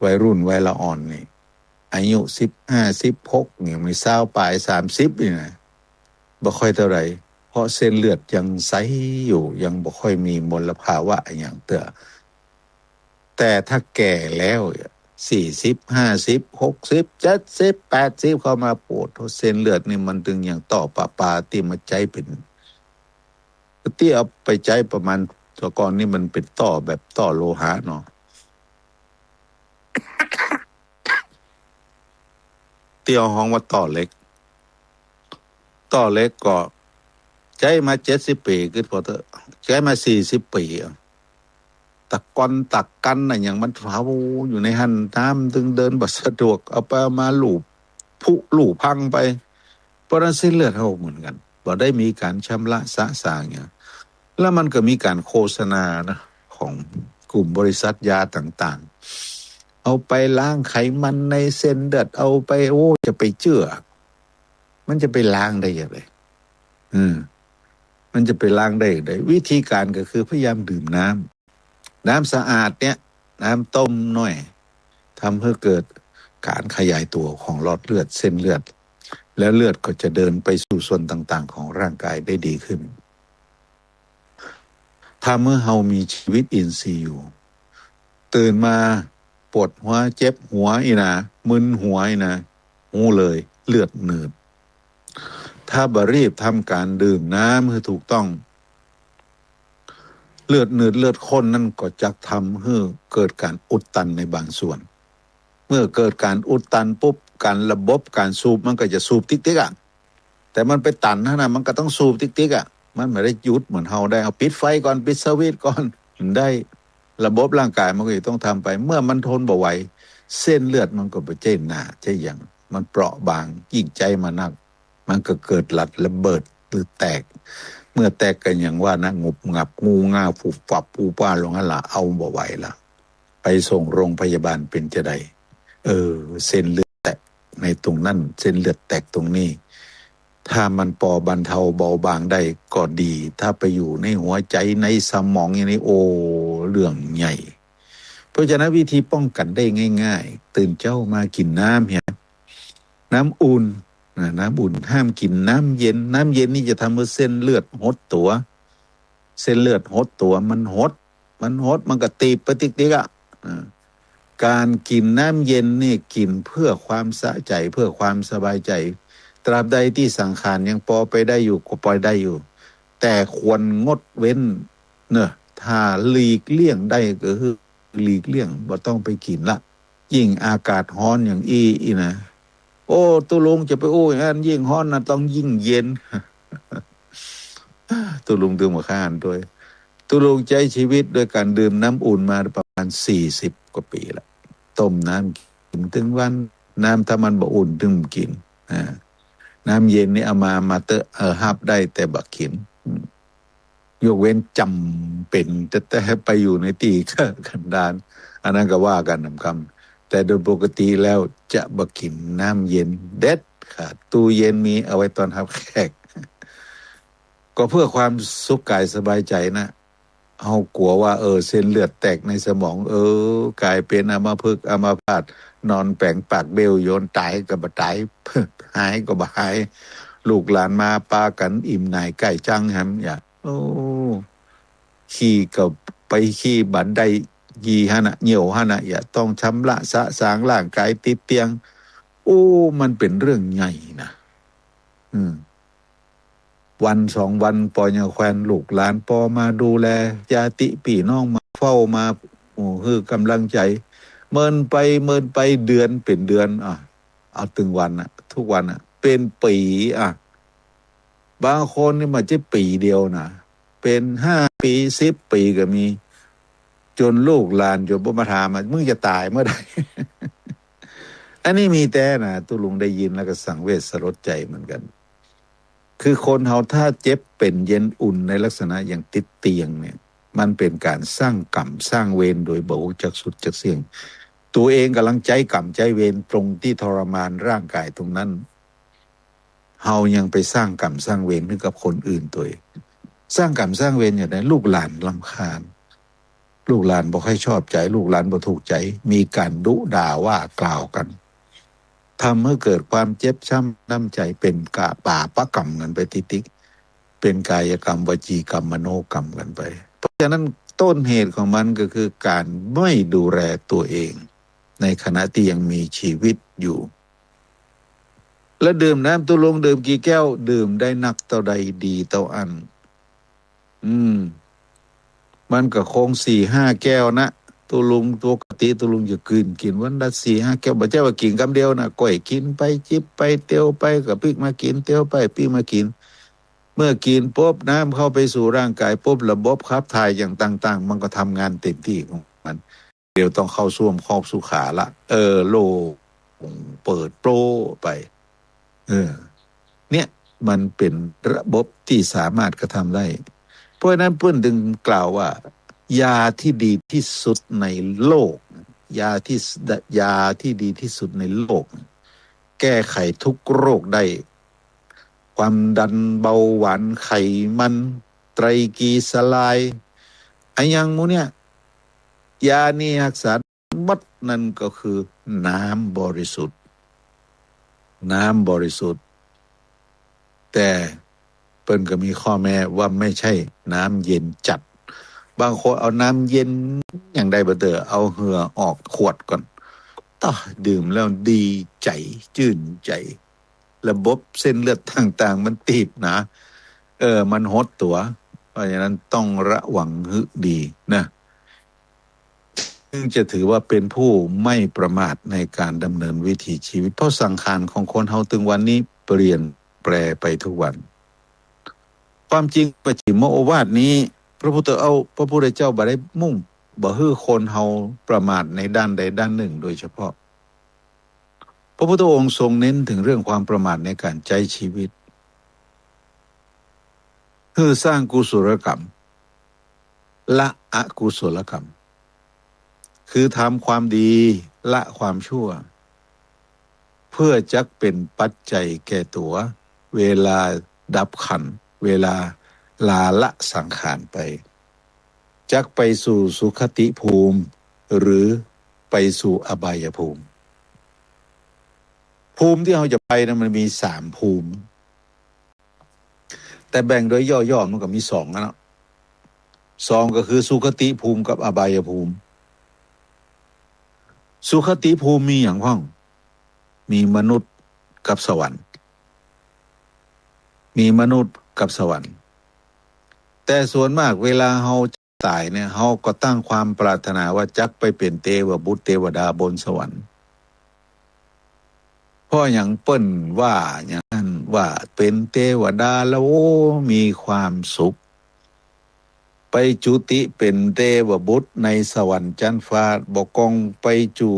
วัยรุ่นวัยละอ่อนนี่ อายุสิบห้า สิบหก เนี่ย มีซาวปลาย สามสิบ นี่นะ บ่ค่อยเต้าใด เพราะเส้นเลือดยังใสอยู่ ยังบ่ค่อยมีมลภาวะอะหยังเตื้อ แต่ถ้าแก่แล้ว สี่สิบ ห้าสิบ หกสิบ เจ็ดสิบ แปดสิบ เข้ามา โอ้โห เส้นเลือดนี่มันตึงอย่างต้อประปาตี้มาใจ๊เป๋น ตี้เอาไปใจ๊ประมาณ แต่ก่อนนี่มันเป๋นต้อแบบต้อโลหะเนาะ ตี้เฮาฮ้องว่าต้อเหล็ก ต้อเหล็กก็ใจ๊มาเจ็ดสิบปี๋ กึ๊ดผ่อเต๊อะ ใจ๊มาสี่สิบปี๋อะ ตะกอนตะกั๋นอะหยังมันเผาอยู่ในหั้น น้ำตึงเดินบ่สะดวก เอาไปเอามาลู่ผุลู่พังไป เพราะฉะนั้นเส้นเลือดเฮาเหมือนกั๋น บ่ได้มีก๋านชำระสะสางหยัง แล้วมันก็มีก๋านโฆษณานะ ของกลุ่มบริษัทยาต่างๆ เอาไปล้างไขมันในเส้นเลือด เอาไป โอ้ จะไปเจื้อ มันจะไปล้างได้อย่างไร อืม มันจะไปล้างได้อย่างไร วิธีก๋านก็คือพยายามดื่มน้ำ น้ำสะอาดเนี่ย น้ำต้มหน่อย ทำให้เกิดก๋านขยายตัวของหลอดเลือด เส้นเลือด แล้วเลือดก็จะเดินไปสู่ส่วนต่างๆ ของร่างกายได้ดีขึ้น ถ้าเมื่อเฮามีชีวิตอินทรีย์อยู่ ตื่นมาปวดหัว เจ็บหัวอี้นะ มึนหัวอี้นะ ฮู้เลย เลือดหนืด ถ้าบ่รีบทำก๋านดื่มน้ำหื้อถูกต้อง เลือดหนืดเลือดข้นนั่นก็จะทำหื้อเกิดก๋านอุดตันในบางส่วน เมื่อเกิดก๋านอุดตันปุ๊บ ก๋านระบบก๋านสูบมันก็จะสูบติ๊กๆ อะ แต่มันไปตันหั้นนะ มันก็ต้องสูบติ๊กๆ อะ มันบ่ได้หยุดเหมือนเฮาได้ เอาปิดไฟก่อน ปิดสวิตช์ก่อน มันได้ ระบบร่างกายมันก็จะต้องทำไป เมื่อมันทนบ่ไหว เส้นเลือดมันก็บ่ใจ้หนาใจ้หยัง มันเปราะบาง ยิ่งใจ๊มานัก มันก็เกิดหลัดระเบิดหรือแตก เมื่อแตกก็อย่างว่านะ งุบงับ งูง่า ฟุบฟับ ปูป้าลงหั้นละ เอาบ่ไหวละ ไปส่งโรงพยาบาลเป๋นจะใด เออ เส้นเลือดแตกในตรงนั้น เส้นเลือดแตกตรงนี้ ถ้ามันปอบรรเทาเบาบางได้ก็ดี ถ้าไปอยู่ในหัวใจ๋ ในสมองอย่างนี้ โอ้ เรื่องใหญ่ เพราะฉะนั้นวิธีป้องกันได้ง่ายๆ ตื่นเจ๊ามากิ๋นน้ำเหีย น้ำอุ่นนะ น้ำอุ่น ห้ามกิ๋นน้ำเย็น น้ำเย็นนี่จะทำให้เส้นเลือดหดตั๋ว เส้นเลือดหดตั๋ว มันหด มันหด มันก็ตีบไปติ๊กๆ อะ อ่า ก๋านกิ๋นน้ำเย็นนี่กิ๋นเพื่อความสะใจ๋ เพื่อความสบายใจ๋ ตราบใดตี้สังขารยังปอไปได้อยู่ก็ปอได้อยู่ แต่ควรงดเว้นเนอะ ถ้าหลีกเลี่ยงได้ก็คือหลีกเลี่ยง บ่ต้องไปกิ๋นละ ยิ่งอากาศฮ้อนอย่างอี้อี้นะ โอ้ ตุ๊ลุงจะไปอู้อย่างนั้น ยิ่งฮ้อนนะ ต้องยิ่งเย็น ตุ๊ลุงตึงบ่ข้านตวย ตุ๊ลุงใจ๊ชีวิตโดยก๋านดื่มน้ำอุ่นมาประมาณสี่สิบกว่าปี๋ละ ต้มน้ำกิ๋นตึงวัน น้ำถ้ามันบ่อุ่นตึงบ่กิ๋น อ่า น้ำเย็นนี่เอามา มาเต๊อะ เออ ฮับได้แต่บ่กิ๋น อืม ยกเว้นจำเป๋น แต่ แต่ไปอยู่ในตี้แก้กันดาร อันนั้นก็ว่ากั๋นนำกำ แต่โดยปกติแล้วจะบ่กิ๋นน้ำเย็นเด็ดขาด ตู้เย็นมีเอาไว้ต้อนฮับแขก ก็เพื่อความสุขกายสบายใจ๋นะ เฮากั๋วว่า เออ เส้นเลือดแตกในสมอง เออ ก๋ายเป๋นอัมพฤกษ์อัมพาต นอนแป๋งปากเบ้วโยน ต๋ายก็บ่ต๋าย หายก็บ่หาย ลูกหลานมาปากั๋นอิ่มหน่ายใก้จั๊งแหม อย่า โอ้ ขี้ก็ไปขี้บ่ได้ ยี่หั้นน่ะ เยี่ยวหั้นน่ะ อย่า ต้องชำระสะสางร่างกายติดเตียง โอ้ มันเป๋นเรื่องใหญ่นะ อืม วันสองวันปอยังแควน ลูกหลานปอมาดูแล ญาติปี้น้องมาเฝ้ามา โอ้ หื้อก๋ำลังใจ๋ เมินไปเมินไป เดือนเป๋นเดือน อ่ะ เอาตึงวันน่ะ กู้วันน่ะ เป๋นปี๋ อ่ะ บางคนนี่บ่ใจ้ปี๋เดียวนะ เป๋นห้าปี๋ สิบปี๋ก็มี จ๋นลูกหลานจ๋นบ่มาถามว่า มึงจะต๋ายเมื่อใด อันนี้มีแต๊นะ ตุ๊ลุงได้ยินแล้วก็สังเวชสลดใจ๋เหมือนกั๋น คือคนเฮาถ้าเจ็บเป๋นเย็นอุ่นในลักษณะอย่างติดเตียงเนี่ย มันเป๋นก๋านสร้างกรรมสร้างเวรโดยบ่ฮู้จักสุดจักเสี้ยง ตั๋วเองก่ำลังใจ๊กรรมใจ๊เวรตรงตี้ทรมานร่างก๋ายตรงนั้น เฮายังไปสร้างกรรมสร้างเวรหื้อกับคนอื่นตวย สร้างกรรมสร้างเวรอย่างใด ลูกหลานรำคาญ ลูกหลานบ่ค่อยชอบใจ๋ ลูกหลานบ่ถูกใจ๋ มีก๋านดุด่าว่ากล่าวกั๋น ทำหื้อเกิดความเจ็บช้ำน้ำใจ๋ เป๋นกะ บาปกรรมกั๋นไปติ๊กๆ เป๋นกายกรรม วจีกรรม มโนกรรมกั๋นไป เพราะฉะนั้นต้นเหตุของมันก็คือก๋านไม่ดูแลตั๋วเอง ในขณะตี้ยังมีชีวิตอยู่ แล้วดื่มน้ำ ตุ๊ลุงดื่มกี่แก้ว ดื่มได้นักเต้าใดดีเต้าอั้น อืม มันก็คงสี่ห้าแก้วนะ ตุ๊ลุง ปกติตุ๊ลุงจะกิ๋น กิ๋นวันละสี่ห้าแก้ว บ่ใจ้ว่ากิ๋นกำเดียวนะ ก้อยกิ๋นไป จิบไป เตียวไป ก็ปิ๊กมากิ๋น เตียวไปปิ๊กมากิ๋น เมื่อกิ๋นปุ๊บ น้ำเข้าไปสู่ร่างก๋ายปุ๊บ ระบบขับถ่ายอย่างต่างๆ มันก็ทำงานเต็มตี้ของมัน เดี๋ยวต้องเข้าส้วมคอกสุขาละ เออ โล่งเปิดโปร่งไป เออ เนี่ย มันเป๋นระบบตี้สามารถกระทำได้ เพราะฉะนั้นเปิ้นจึงกล่าวว่า ยาที่ดีที่สุดในโลก ยาที่ ยาที่ดีที่สุดในโลก แก้ไขทุกโรคได้ ความดัน เบาหวาน ไขมัน ไตรกลีเซอไรด์ อะหยังหมู่เนี่ย ยานี้ฮักษาหมด นั่นก็คือน้ำบริสุทธิ์ น้ำบริสุทธิ์ แต่เปิ้นก็มีข้อแม้ว่าไม่ใช่น้ำเย็นจัด บางคนเอาน้ำเย็นอย่างใดบ่เต๊อะ เอาเหื่อออกขวดก่อน ต๊ะ ดื่มแล้วดีใจ๋ จื้นใจ๋ ระบบเส้นเลือดต่างๆ มันตีบหนา เออ มันหดตั๋ว เพราะฉะนั้นต้องระวังหื้อดีนะ จึงจะถือว่าเป็นผู้ไม่ประมาทในการดำเนินวิถีชีวิต เพราะสังขารของคนเฮาตึงวันนี้เปลี่ยนแปลไปทุกวัน ความจริงปัจฉิมโอวาทนี้ พระพุทธเอา พระพุทธเจ้าบ่ได้มุ่ง บ่หื้อคนเฮาประมาทในด้านใดด้านหนึ่งโดยเฉพาะ พระพุทธองค์ทรงเน้นถึงเรื่องความประมาทในการใจ๊ชีวิต คือสร้างกุศลกรรม ละอกุศลกรรม คือทำความดี ละความชั่ว เพื่อจักเป็นปัจจัยแก่ตั๋ว เวลาดับขันธ์ เวลาลาละสังขารไป จักไปสู่สุคติภูมิ หรือไปสู่อบายภูมิ ภูมิที่เฮาจะไปนะ มันมีสามภูมิ แต่แบ่งโดยย่อๆ มันก็มีสองอะเนาะ สองก็คือสุคติภูมิกับอบายภูมิ สุคติภูมิมีหยังพ่อง มีมนุษย์กับสวรรค์ มีมนุษย์กับสวรรค์ แต่ส่วนมากเวลาเฮาต๋ายเนี่ย เฮาก็ตั้งความปรารถนาว่าจักไปเป๋นเตวบุตรเตวดาบนสวรรค์ เพราะหยังเปิ้นว่าอย่างนั้น ว่าเป๋นเตวดาแล้ว โอ้ มีความสุข ไปจุติเป๋นเตวบุตรในสวรรค์จั๊นฟ้า บ่ก้องไปจู่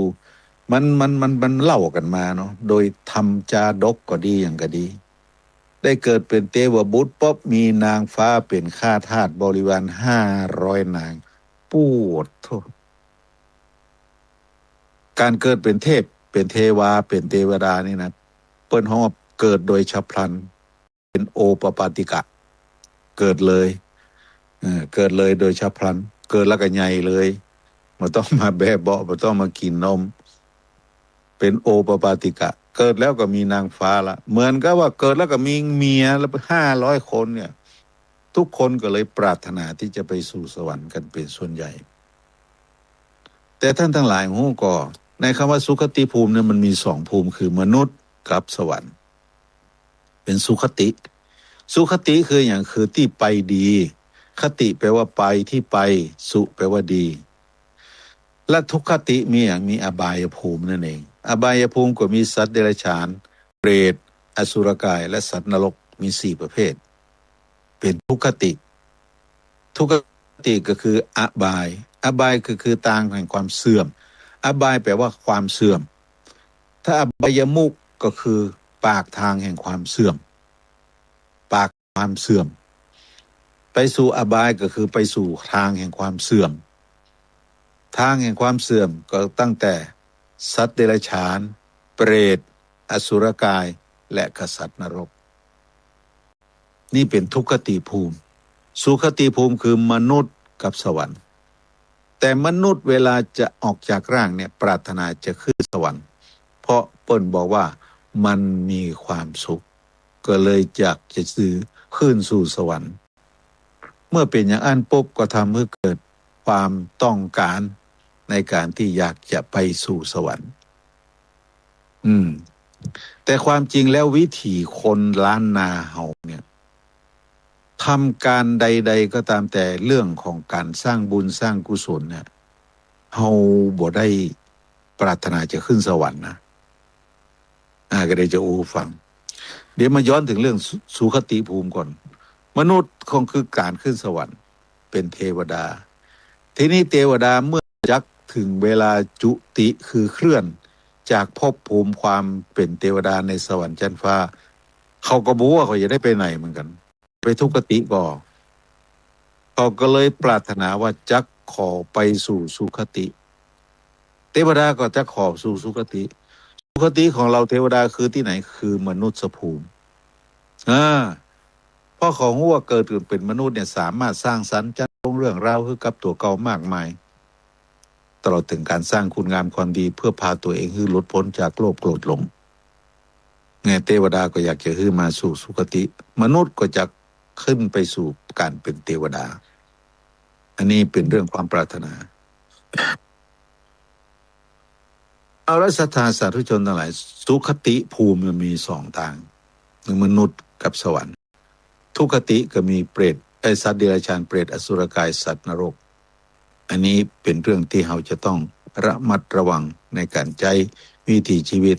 มัน มัน มัน มันเล่ากั๋นมาเนาะ โดยธรรมจาดกก็ดี หยังก็ดี ได้เกิดเป๋นเตวบุตรปุ๊บ มีนางฟ้าเป๋นข้าทาสบริวารห้าร้อยนาง ปวดโธ่ ก๋านเกิดเป๋นเทพ เป๋นเทวา เป๋นเตวดานี่นะ เปิ้นฮ้องว่าเกิดโดยฉับพลัน เป๋นโอปปาติกะ เกิดเลย เออ เกิดเลยโดยฉับพลัน เกิดแล้วก็ใหญ่เลย บ่ต้องมาแบะเบาะ บ่ต้องมากิ๋นนม เป๋นโอปปาติกะ เกิดแล้วก็มีนางฟ้าละ เหมือนกับว่าเกิดแล้วก็มีเมียแล้วห้าร้อยคนเนี่ย ทุกคนก็เลยปรารถนาที่จะไปสู่สวรรค์กั๋นเป๋นส่วนใหญ่ แต่ท่านทั้งหลายฮู้ก่อ ในคำว่าสุคติภูมิเนี่ยมันมีสองภูมิ คือมนุษย์กับสวรรค์ เป๋นสุคติ สุคติคือหยัง คือตี้ไปดี คติแปลว่าไป ที่ไป สุแปลว่าดี และทุกขติมีหยัง มีอบายภูมินั่นเอง อบายภูมิก็มีสัตว์เดรัจฉาน เปรต อสุรกาย และสัตว์นรก มีสี่ประเภท เป๋นทุกขติ ทุกขติก็คืออบาย อบายก็คือตางแห่งความเสื่อม อบายแปลว่าความเสื่อม ถ้าอบายมุขก็คือปากทางแห่งความเสื่อม ปากความเสื่อม ไปสู่อบายก็คือไปสู่ทางแห่งความเสื่อม ทางแห่งความเสื่อมก็ตั้งแต่สัตว์เดรัจฉาน เปรต อสุรกาย และกษัตริย์นรก นี่เป๋นทุกขติภูมิ สุขติภูมิคือมนุษย์กับสวรรค์ แต่มนุษย์เวลาจะออกจากร่างเนี่ย ปรารถนาจะขึ้นสวรรค์ เพราะเปิ้นบอกว่ามันมีความสุข ก็เลยอยากจะซื้อขึ้นสู่สวรรค์ เมื่อเป๋นอย่างอั้นปุ๊บ ก็ทำให้เกิดความต้องการในการที่อยากจะไปสู่สวรรค์ อืม แต่ความจริงแล้ววิถีคนล้านนาเฮาเนี่ย ทำการใดๆ ก็ตามแต่เรื่องของการสร้างบุญสร้างกุศลเนี่ย เฮาบ่ได้ปรารถนาจะขึ้นสวรรค์นะ อ่า ก็ได้จะอู้ฟัง เดี๋ยวมาย้อนถึงเรื่องสุ สุขติภูมิก่อน มนุษย์ก็คือการขึ้นสวรรค์ เป๋นเทวดา ทีนี้เทวดาเมื่อจักถึงเวลาจุติคือเคลื่อนจากภพภูมิความเป๋นเทวดาในสวรรค์ชั้นฟ้า เขาก็บ่ฮู้ว่าเขาจะได้ไปไหนเหมือนกัน ไปทุกขติก็ เขาก็เลยปรารถนาว่าจักขอไปสู่สุคติ เทวดาก็จักขอสู่สุคติ สุคติของเหล่าเทวดาคือตี้ไหน คือมนุษย์ภูมิ อ่า เพราะเขาฮู้ว่าเกิดเป๋นมนุษย์เนี่ย สามารถสร้างสรรค์จัดลงเรื่องราวหื้อกับตั๋วเก่ามากมาย ตลอดถึงการสร้างคุณงามความดีเพื่อพาตั๋วเองหื้อหลุดป๊นจากโลภโกรธหลง ไง เทวดาก็อยากจะหื้อมาสู่สุคติ มนุษย์ก็จักขึ้นไปสู่การเป๋นเทวดา อันนี้เป๋นเรื่องความปรารถนา เอาละศรัทธาสาธุชนตังหลาย สุคติภูมิมันมีสองตาง คือมนุษย์กับสวรรค์ ทุคติก็มีเปรต ไอ้สัตว์เดรัจฉาน เปรต อสุรกาย สัตว์นรก อันนี้เป๋นเรื่องที่เราจะต้องระมัดระวังในการใจ๊วิถีชีวิต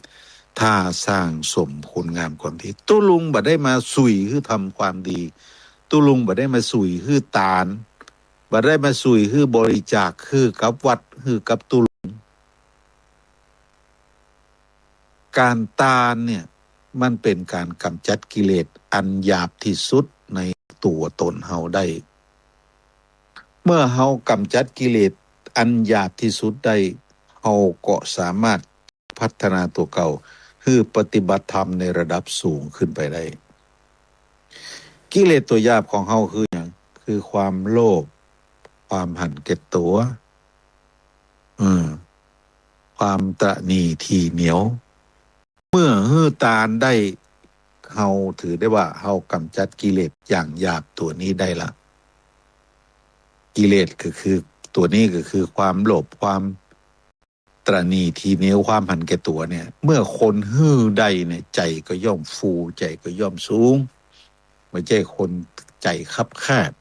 ถ้าสร้างสมคุณงามความดี ตุ๊ลุงบ่ได้มาสุยหื้อทำความดี ตุ๊ลุงบ่ได้มาสุยหื้อตาน บ่ได้มาสุยหื้อบริจาคหื้อกับวัดหื้อกับตุ๊ลุง การตานเนี่ยมันเป๋นการก๋ำจัดกิเลสอันหยาบตี้สุดในตั๋วตนเฮาได้ เมื่อเฮาก๋ำจัดกิเลสอันหยาบตี้สุดได้ เฮาก็สามารถพัฒนาตั๋วเก่าหื้อปฏิบัติธรรมในระดับสูงขึ้นไปได้ กิเลสตั๋วหยาบของเฮาคือหยัง คือความโลภ ความหันแก่ตั๋ว เออ ความตระหนี่ถี่เหนียว เมื่อหื้อตานได้ เฮาถือได้ว่าเฮาก๋ำจัดกิเลสอย่างหยาบตั๋วนี้ได้ละ กิเลสก็คือตั๋วนี้ก็คือความโลภ ความตระหนี่ถี่เหนียว ความหันแก่ตั๋วเนี่ย เมื่อคนหื้อได้เนี่ย ใจ๋ก็ย่อมฟู ใจ๋ก็ย่อมสูง บ่ใจ้คนใจ๋คับแคบ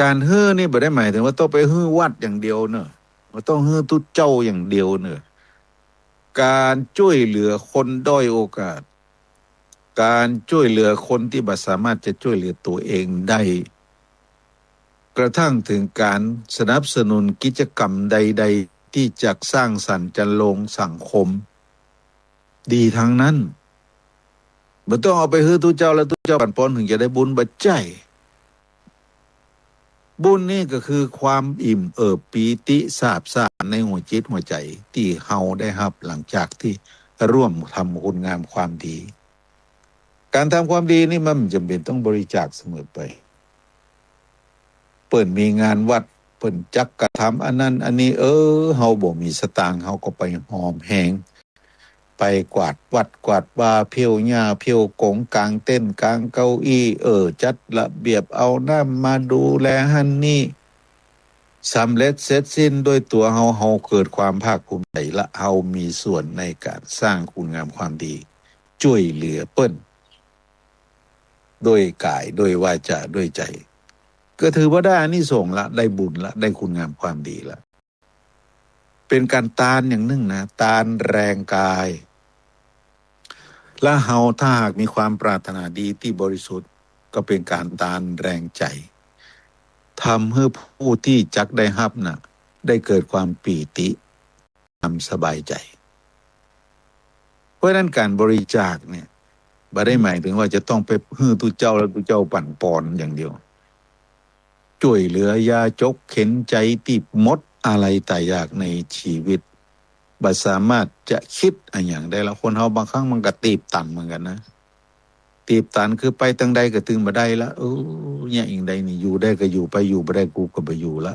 การหื้อนี่บ่ได้หมายถึงว่าต้องไปหื้อวัดอย่างเดียวเนอะ บ่ต้องหื้อตุ๊เจ้าอย่างเดียวเนอะ การจ้วยเหลือคนด้อยโอกาส การจ้วยเหลือคนตี้บ่สามารถจะจ้วยเหลือตั๋วเองได้ กระทั่งถึงการสนับสนุนกิจกรรมใดๆ ตี้จะสร้างสรรค์จันลงสังคม ดีทั้งนั้น บ่ต้องเอาไปหื้อตุ๊เจ้าแล้วตุ๊เจ้าปั๋นปอนถึงจะได้บุญ บ่ใจ้ บุญนี่ก็คือความอิ่มเอิบปีติซาบซ่านในหัวจิตหัวใจ๋ตี้เฮาได้ฮับหลังจากตี้ร่วมทำคุณงามความดี การทำความดีนี่มันบ่จ๋ำเป๋นต้องบริจาคเสมอไป เปิ้นมีงานวัด เปิ้นจักกระทำอันนั้นอันนี้ เออ เฮาบ่มีสตางค์ เฮาก็ไปหอมแหง ไปกวาดวัดกวาดวา เผี้ยวหญ้าเผี้ยวก๋ง ก๋างเต็นท์ก๋างเก้าอี้ เออ จัดระเบียบ เอาน้ำมาดูแลหั้นนี่ สำเร็จเสร็จสิ้นด้วยตั๋วเฮา เฮาเกิดความภาคภูมิใจ๋ละ เฮามีส่วนในการสร้างคุณงามความดี จ้วยเหลือเปิ้น ด้วยก๋าย ด้วยวาจา ด้วยใจ๋ ก็ถือว่าได้อานิสงส์ละ ได้บุญละ ได้คุณงามความดีละ เป๋นก๋านตานอย่างนึ่งนะ ตานแฮงก๋าย และเฮาถ้าหากมีความปรารถนาดีตี้บริสุทธิ์ ก็เป๋นก๋านตานแฮงใจ๋ ทำหื้อผู้ตี้จักได้ฮับน่ะ ได้เกิดความปีติ ความสบายใจ๋ เพราะฉะนั้นก๋านบริจาคเนี่ย บ่ได้หมายเถิงว่าจะต้องไปหื้อตุ๊เจ้าแล้วตุ๊เจ้าปั๋นปอนอย่างเดียว จ้วยเหลือยาจกเข็ญใจ๋ตี้หมดอาลัยต๋ายอยากในจีวิต บ่สามารถจะกึ๊ดอะหยังได้ละ คนเฮาบางครั้งมันก็ตีบตันเหมือนกั๋นนะ ตีบตันคือไปตางใดก็ตึงบ่ได้ละ เออ เนี่ยอิงใดนี่ อยู่ได้ก็อยู่ไป อยู่บ่ได้กูก็บ่อยู่ละ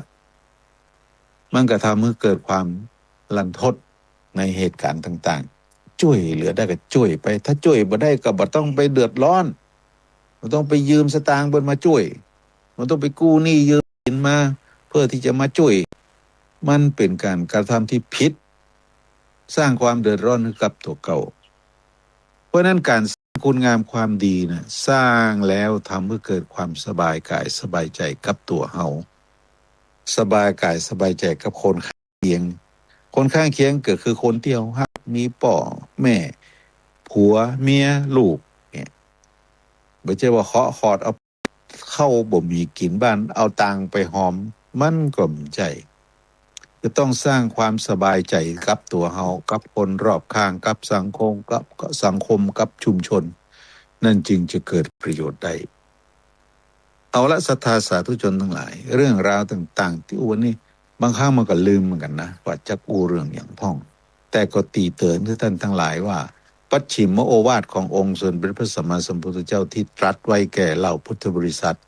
มันก็ทำหื้อเกิดความรันทดในเหตุก๋ารณ์ต่างๆ จ้วยเหลือได้ก็จ้วยไป ถ้าจ้วยบ่ได้ก็บ่ต้องไปเดือดร้อน บ่ต้องไปยืมสตางค์เปิ้นมาจ้วย บ่ต้องไปกู้หนี้ยืมสินมา เพื่อตี้จะมาจ้วย มันเป๋นก๋านกระทำตี้ผิด สร้างความเดือดร้อนหื้อกับตั๋วเก่า เพราะฉะนั้นก๋านสร้างคุณงามความดีน่ะ สร้างแล้วทำหื้อเกิดความสบายก๋ายสบายใจ๋กับตั๋วเฮา สบายก๋ายสบายใจ๋กับคนข้างเคียง คนข้างเคียงก็คือคนตี้เฮาฮัก มีป้อแม่ ผัว เมีย ลูก เนี่ย บ่ใจ้ว่าเคาะขอดเอา ข้าวบ่มีกิ๋นบ้าน เอาตางไปหอม มันก็บ่ใจ้ จะต้องสร้างความสบายใจ๋กับตั๋วเฮา กับคนรอบข้าง กับสังคม กับ กับสังคม กับชุมชน นั่นจึงจะเกิดประโยชน์ได้ เอาละ ศรัทธาสาธุชนตังหลาย เรื่องราวต่างๆ ตี้อู้วันนี้ บางครั้งมันก็ลืมเหมือนกั๋นนะ ว่าจักอู้เรื่องหยังพ่อง แต่ก็ติเตื๋อนหื้อต้านตังหลายว่า ปัจฉิมโอวาทขององค์สมเด็จพระสัมมาสัมพุทธเจ้าตี้ตรัสไว้แก่เหล่าพุทธบริษัท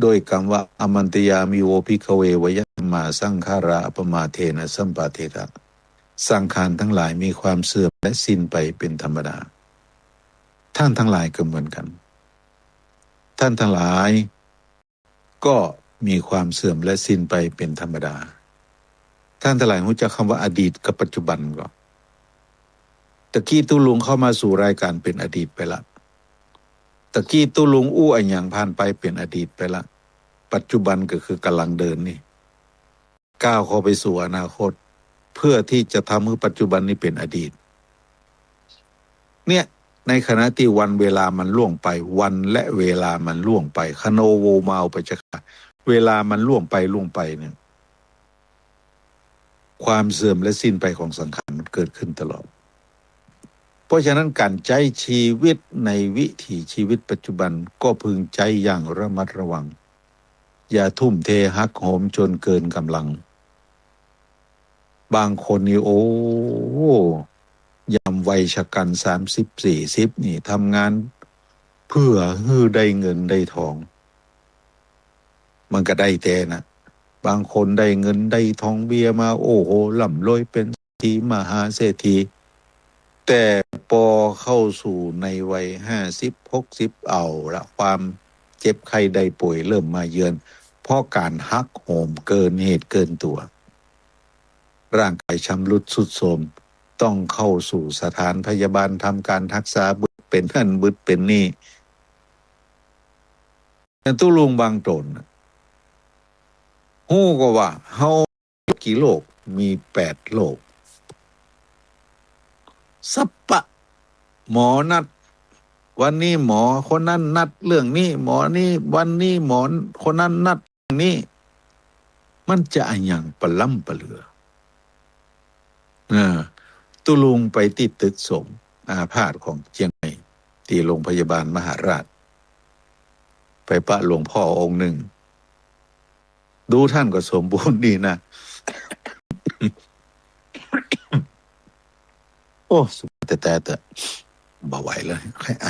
โดยกำว่า อามันตะยามิโว ภิกขะเว วะยะธัมมา สังขารา อัปปะมาเทนะ สัมปาเทถะ สังขารตังหลายมีความเสื่อมและสิ้นไปเป๋นธรรมดา ต้านตังหลายก็เหมือนกั๋น ต้านตังหลาย ก็มีความเสื่อมและสิ้นไปเป๋นธรรมดา ต้านตังหลายฮู้จักกำว่าอดีตกับปัจจุบันก่อ ตะกี้ตุ๊ลุงเข้ามาสู่รายก๋ารเป๋นอดีตไปละ ตะกี้ตุ๊ลุงอู้อะหยังผ่านไปเป๋นอดีตไปละ ปัจจุบันก็คือกำลังเดินนี่ ก้าวเข้าไปสู่อนาคต เพื่อตี้จะทำหื้อปัจจุบันนี้เป๋นอดีต เนี่ย ในขณะตี้วันเวลามันล่วงไป วันและเวลามันล่วงไป คโนโวมาอุปัชฌคา เวลามันล่วงไปล่วงไปเนี่ย ความเสื่อมและสิ้นไปของสังขารมันเกิดขึ้นตลอด เพราะฉะนั้นก๋านใจ๊จีวิตในวิถีจีวิตปัจจุบันก็พึงใจ๊อย่างระมัดระวัง อย่าทุ่มเทหักโหมจ๋นเกินก๋ำลัง บางคนนี่ โอ้ ยามวัยชะกัญ สามสิบ สี่สิบ นี่ ทำงานเพื่อหื้อได้เงินได้ทอง มันก็ได้แต๊นะ บางคนได้เงินได้ทองเบี้ยมา โอ้โห ร่ำรวยเป๋นเศรษฐี มหาเศรษฐี แต่ปอเข้าสู่ในวัยห้าสิบ หกสิบ เอาละ ความเจ็บไข้ได้ป่วยเริ่มมาเยือน เพราะก๋านหักโหมเกินเหตุเกินตั๋ว ร่างก๋ายชำรุดทรุดโทรม ต้องเข้าสู่สถานพยาบาล ทำก๋านฮักษา บึดเป๋นหั้นบึดเป๋นนี่ แต่ตุ๊ลุงบางต๋นน่ะ ฮู้ก่อว่าเฮา กี่โรค มีแปดโรค สัปปะ หมอนัด วันนี้หมอคนนั้นนัดเรื่องนี้ หมอนี้ วันนี้หมอคนนั้นนัดเรื่องนี้ มันจะอะหยังปะล้ำปะเหลือ อ่า ตุ๊ลุงไปตี้ตึกสงฆ์อาพาธของเจียงใหม่ ตี้โรงพยาบาลมหาราช ไปปะหลวงพ่อองค์นึ่ง ดูต้านก็สมบูรณ์ดีนะ โอ้ สุดแต่แต่แต่ บ่ไหวแล้ว ใค่ไอ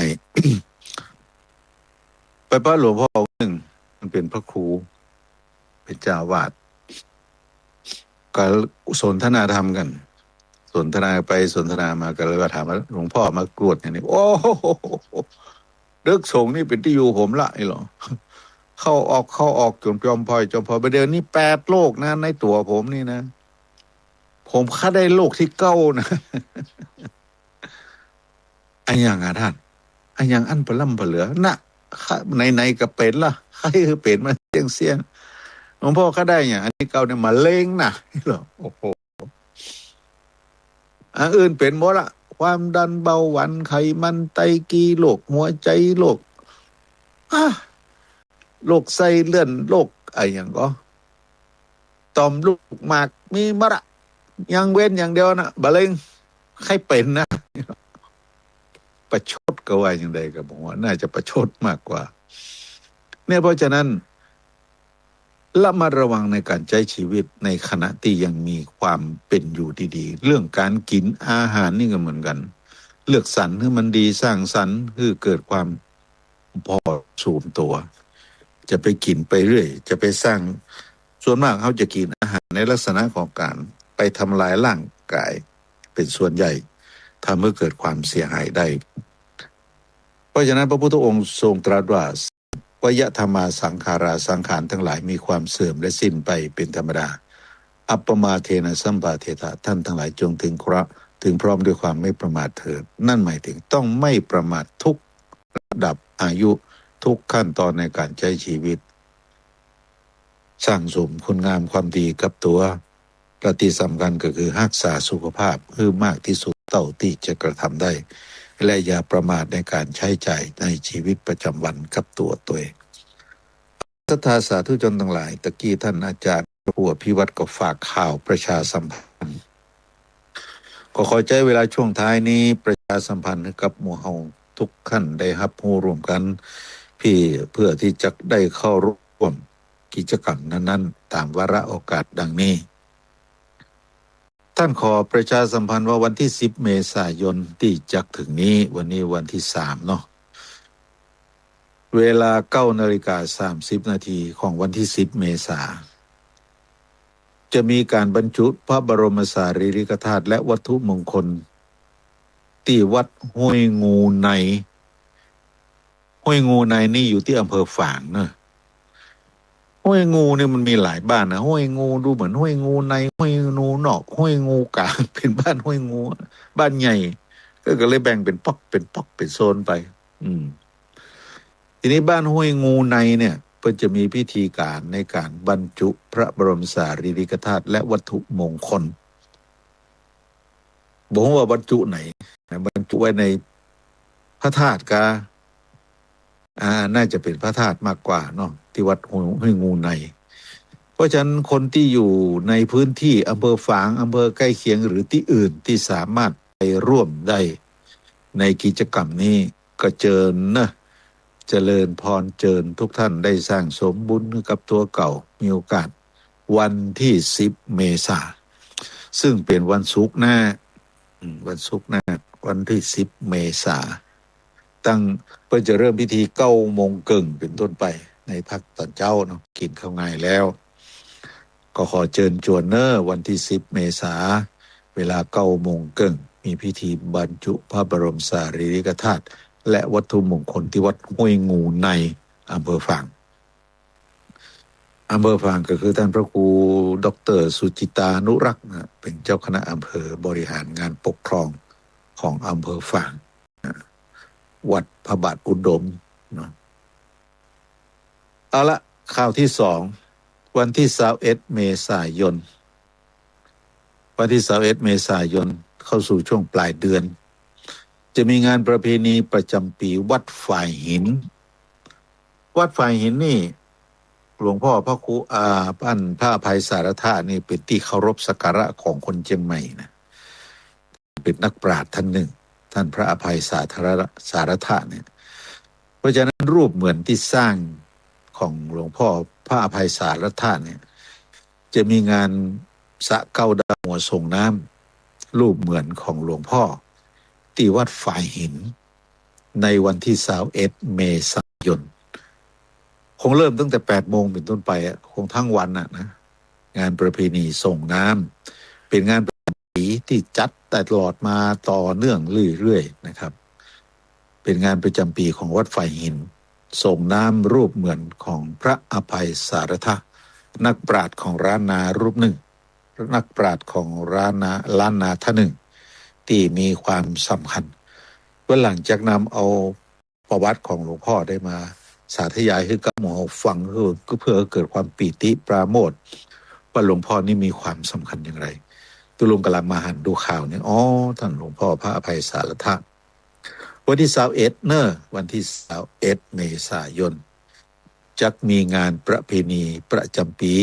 ไปปะหลวงพ่อองค์นึ่ง มันเป๋นพระครู เป๋นเจ้าอาวาส ก็สนทนาธรรมกั๋น สนทนาไปสนทนามา ก็เลยว่าถามว่า หลวงพ่อมากรวดอย่างนี้ โอ้โห ตึกสงฆ์นี่เป๋นตี้อยู่ผมละ นี่หรอ เข้าออก เข้าออกจ๋นจอมพลอย จอมพลอย บ่าเดี่ยวนี้แปดโรคนะ ในตั๋วผมนี่นะ ผมข้าได้โรคตี้เก้านะ อะหยังอะต้าน อะหยังอันปะล้ำปะเหลือ น่ะ ข้า ไหนๆ ก็เป๋นละ ใค่หื้อเป๋นมาเสี้ยงๆ หลวงพ่อข้าได้อะหยัง อันตี้เก้าเนี่ย มะเร็งนะ นี่หรอ โอ้โห อันอื่นเป๋นหมดละ ความดัน เบาหวาน ไขมัน ไต กี่ โรคหัวใจ๋ โรค อ่ะ โรคไส้เลื่อน โรคอะหยังก่อ ต่อมลูกหมาก มีหมดละ ยังเว้นอย่างเดียวนะ มะเร็ง ใค่เป๋นนะ ประชดก็ว่าอย่างใดก็บ่ฮู้ว่า น่าจะประชดมากกว่า เนี่ย เพราะฉะนั้น ระมัดระวังในก๋านใจ๊ชีวิตในขณะตี้ยังมีความเป๋นอยู่ดีๆ เรื่องก๋านกิ๋นอาหารนี่ก็เหมือนกั๋น เลือกสรรหื้อมันดี สร้างสรรค์หื้อเกิดความผ่อสูมตั๋ว จะไปกิ๋นไปเรื่อย จะไปสร้าง ส่วนมากเฮาจะกิ๋นอาหารในลักษณะของก๋านไปทำลายร่างกายเป๋นส่วนใหญ่ ทำหื้อเกิดความเสียหายได้ เพราะฉะนั้นพระพุทธองค์ทรงตรัสว่า วยธรรมาสังขารา สังขารทั้งหลายมีความเสื่อมและสิ้นไปเป๋นธรรมดา อัปปมาเทนะสัมปาเทถะ ท่านทั้งหลายจงถึงเคราะห์ ถึงพร้อมด้วยความไม่ประมาทเถิด นั่นหมายถึงต้องไม่ประมาททุกระดับอายุ ทุกขั้นตอนในก๋านใจ๊ชีวิต สั่งสมคุณงามความดีกับตั๋ว และตี้สำคัญก็คือฮักษาสุขภาพหื้อมากตี้สุดเต้าตี้จะกระทำได้ และอย่าประมาทในก๋านใจ๊จ่ายในชีวิตประจ๋ำวันกับตั๋วตนเอง ศรัทธาสาธุชนตังหลาย ตะกี้ต้านอาจ๋ารย์ผู้อภิวัตรก็ฝากข่าวประชาสัมพันธ์ ก็ขอใจ๊เวลาช่วงท้ายนี้ประชาสัมพันธ์หื้อกับหมู่เฮาทุกท่านได้ฮับฮู้ร่วมกั๋น เพื่อ เพื่อตี้จะได้เข้าร่วมกิจกรรมนั้นๆ ต๋ามวาระโอกาสดังนี้ ต้านขอประชาสัมพันธ์ว่าวันตี้สิบเมษายนตี้จะถึงนี้ วันนี้วันตี้สามเนาะ เวลาเก้านาฬิกาสามสิบนาทีของวันตี้สิบเมษา จะมีก๋านบรรจุพระบรมสารีริกธาตุและวัตถุมงคล ตี้วัดห้วยงูใน ห้วยงูในนี่อยู่ตี้อำเภอฝางเนาะ ห้วยงูนี่มันมีหลายบ้านนะ ห้วยงูดูเหมือนห้วยงูใน ห้วยงูนอก ห้วยงูก๋าง เป๋นบ้านห้วยงู บ้านใหญ่ ก็ ก็เลยแบ่งเป๋นป๊อก เป๋นป๊อก เป๋นโซนไป อืม ทีนี้บ้านห้วยงูในเนี่ย เปิ้นจะมีพิธีก๋านในก๋านบรรจุพระบรมสารีริกธาตุและวัตถุมงคล บ่ฮู้ว่าบรรจุไหนนะ บรรจุไว้ในพระธาตุกา อ่า น่าจะเป๋นพระธาตุมากกว่าเนาะ ตี้วัดห้วย ห้วยงูใน เพราะฉะนั้นคนตี้อยู่ในพื้นตี้อำเภอฝาง อำเภอใก้เคียง หรือตี้อื่นตี้สามารถไปร่วมได้ในกิจกรรมนี้ ก็เจิญเนาะ เจริญพร เจิญทุกท่านได้สร้างสมบุญหื้อกับตั๋วเก่า มีโอกาสวันตี้สิบเมษา ซึ่งเป๋นวันศุกร์หน้า อืม วันศุกร์หน้า วันตี้สิบเมษา ตั้ง เปิ้นจะเริ่มพิธีเก้าโมงเกิ่งเป๋นต้นไป ในภาคต๋อนเจ๊าเนาะ กิ๋นข้าวงายแล้ว ก็ขอเจิญจวนเนาะ วันตี้สิบเมษา เวลาเก้าโมงเกิ่ง มีพิธีบรรจุพระบรมสารีริกธาตุและวัตถุมงคลตี้วัดห้วยงูใน อำเภอฝาง อำเภอฝางก็คือต้านพระครูด็อกเตอร์สุจิตานุรักษ์นะ เป๋นเจ้าคณะอำเภอบริหารงานปกครองของอำเภอฝางนะ วัดพระบาทอุดมเนาะ เอาละ ข่าวตี้สอง วันตี้ซาวเอ็ดเมษายน วันตี้ซาวเอ็ดเมษายน เข้าสู่ช่วงปลายเดือน จะมีงานประเพณีประจ๋ำปี๋วัดฝายหิน วัดฝายหินนี่ หลวงพ่อพระครู อ่า อั้นพระอภัยสารถะนี่เป๋นตี้เคารพสักการะของคนเจียงใหม่นะ เป๋นนักปราชญ์ท่านนึ่ง ท่านพระอภัยสาธารณะ สารถะเนี่ย เพราะฉะนั้นรูปเหมือนตี้สร้างของหลวงพ่อพระอภัยสารถะเนี่ย จะมีงานสะเก๊าด้าวหัวส่งน้ำ รูปเหมือนของหลวงพ่อ ตี้วัดฝายหิน ในวันตี้ซาวเอ็ดเมษายน คงเริ่มตั้งแต่แปดโมงเป๋นต้นไปอะ คงทั้งวันอะนะ งานประเพณีส่งน้ำ เป๋นงานประจ๋ำปี๋ตี้จัดตลอดมาต่อเนื่องเรื่อยๆ นะครับ เป๋นงานประจ๋ำปี๋ของวัดฝายหิน ส่งน้ำรูปเหมือนของพระอภัยสารถะ นักปราชญ์ของล้านนารูปนึ่ง นักปราชญ์ของล้านนา ล้านนาท่านนึ่ง ตี้มีความสำคัญ วันหลังจักนำเอาประวัติของหลวงพ่อได้มาสาธยายหื้อกับหมู่เฮาฟัง เพื่อ เพื่อเกิดความปีติปราโมทย์ ว่าหลวงพ่อนี่มีความสำคัญอย่างไร ตุ๊ลุงกำลังมาหันดูข่าวนี่ อ๋อ ต้านหลวงป้อพระอภัยสารถะ วันตี้ซาวเอ็ดเนาะ วันตี้ซาวเอ็ดเมษายน จักมีงานประเพณีประจ๋ำปี๋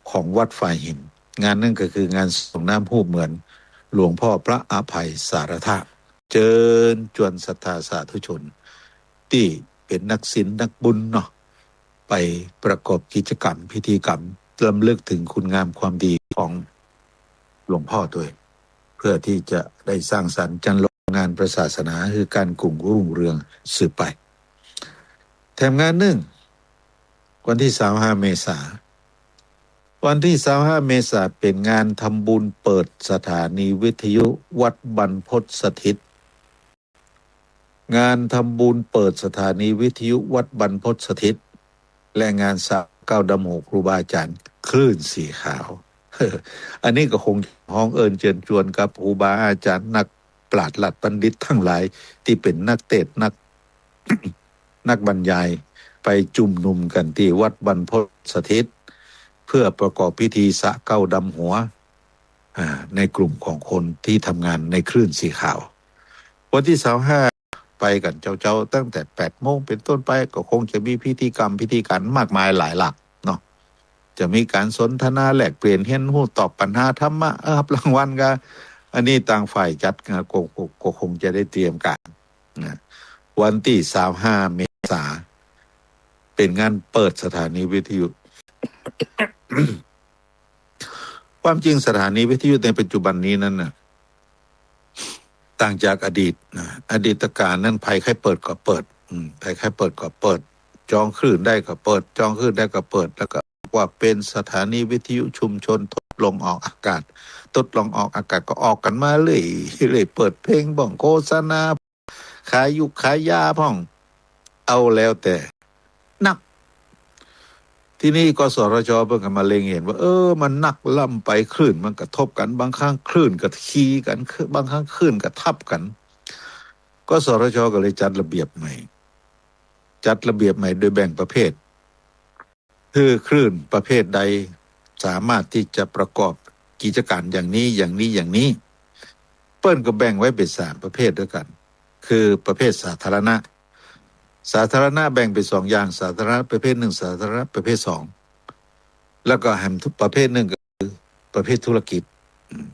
ของวัดฝายหิน งานนั้นก็คืองานส่งน้ำฮูปเหมือนหลวงป้อพระอภัยสารถะ เจิญจวนศรัทธาสาธุชน ตี้เป๋นนักศีลนักบุญเนาะ ไปประกอบกิจกรรมพิธีกรรมรำลึกเถิงคุณงามความดีของหลวงป้อตวย เพื่อตี้จะได้สร้างสรรค์จันโลงงานพระศาสนาหื้อก้านกุ่งรุ่งเรืองสืบไป แถมงานนึ่ง วันตี้ซาวห้าเมษา วันตี้ซาวห้าเมษาเป๋นงานทำบุญเปิดสถานีวิทยุวัดบรรพตสถิต งานทำบุญเปิดสถานีวิทยุวัดบรรพตสถิต และงานสระเก๊าดำหัวครูบาอาจ๋ารย์คลื่นสีขาว อันนี้ก็คงฮ้องเอิญเจิญจวนกับครูบาอาจ๋ารย์นักปราชญ์ราชบัณฑิตตังหลายตี้เป๋นนักเตสน์นัก นักบรรยาย ไปจุมนุมกั๋นตี้วัดบรรพตสถิต เพื่อประกอบพิธีสระเก๊าดำหัว อ่า ในกลุ่มของคนตี้ทำงานในคลื่นสีขาว วันตี้ซาวห้าไปกั๋นเจ๊าๆ ตั้งแต่แปดโมงเป๋นต้นไป ก็คงจะมีพิธีกรรมพิธีก๋านมากมายหลายหลากเนาะ จะมีก๋านสนทนาแลกเปลี่ยนเฮียนฮู้ตอบปัญหาธรรมะ เออ ฮับรางวัลกั๋น อันนี้ตางฝ่ายจัดงานก็ ก็ ก็คงจะได้เตรียมก๋านนะ วันตี้ซาวห้าเมษาเป๋นงานเปิดสถานีวิทยุ ความจริงสถานีวิทยุในปัจจุบันนี้นั้นน่ะ ต่างจากอดีตนะ อดีตก๋านนั้นใผใค่เปิดก็เปิด อืม ใผใค่เปิดก็เปิด จองคลื่นได้ก็เปิด จองคลื่นได้ก็เปิด แล้วก็ว่าเป๋นสถานีวิทยุชุมชนทดลองออกอากาศ ทดลองออกอากาศก็ออกกั๋นมาเรื่อยๆ เปิดเพลงบ้าง โฆษณา ขายยูกขายยาพ่อง เอาแล้วแต่นัก ทีนี้ กสทช เปิ้นก็มาเล็งเห็นว่า เออ มันนักล้ำไป คลื่นมันกระทบกั๋น บางครั้งคลื่นก็คีกั๋น บางครั้งคลื่นก็ทับกั๋น กสทช ก็เลยจัดระเบียบใหม่ จัดระเบียบใหม่โดยแบ่งประเภท คือคลื่นประเภทใดสามารถตี้จะประกอบกิจก๋านอย่างนี้ อย่างนี้ อย่างนี้ เปิ้นก็แบ่งไว้เป๋นสามประเภทตวยกั๋น คือประเภทสาธารณะ สาธารณะแบ่งเป๋นสองอย่าง สาธารณะประเภทหนึ่ง สาธารณะประเภทสอง แล้วก็แหมประเภทหนึ่งก็คือประเภทธุรกิจ อืม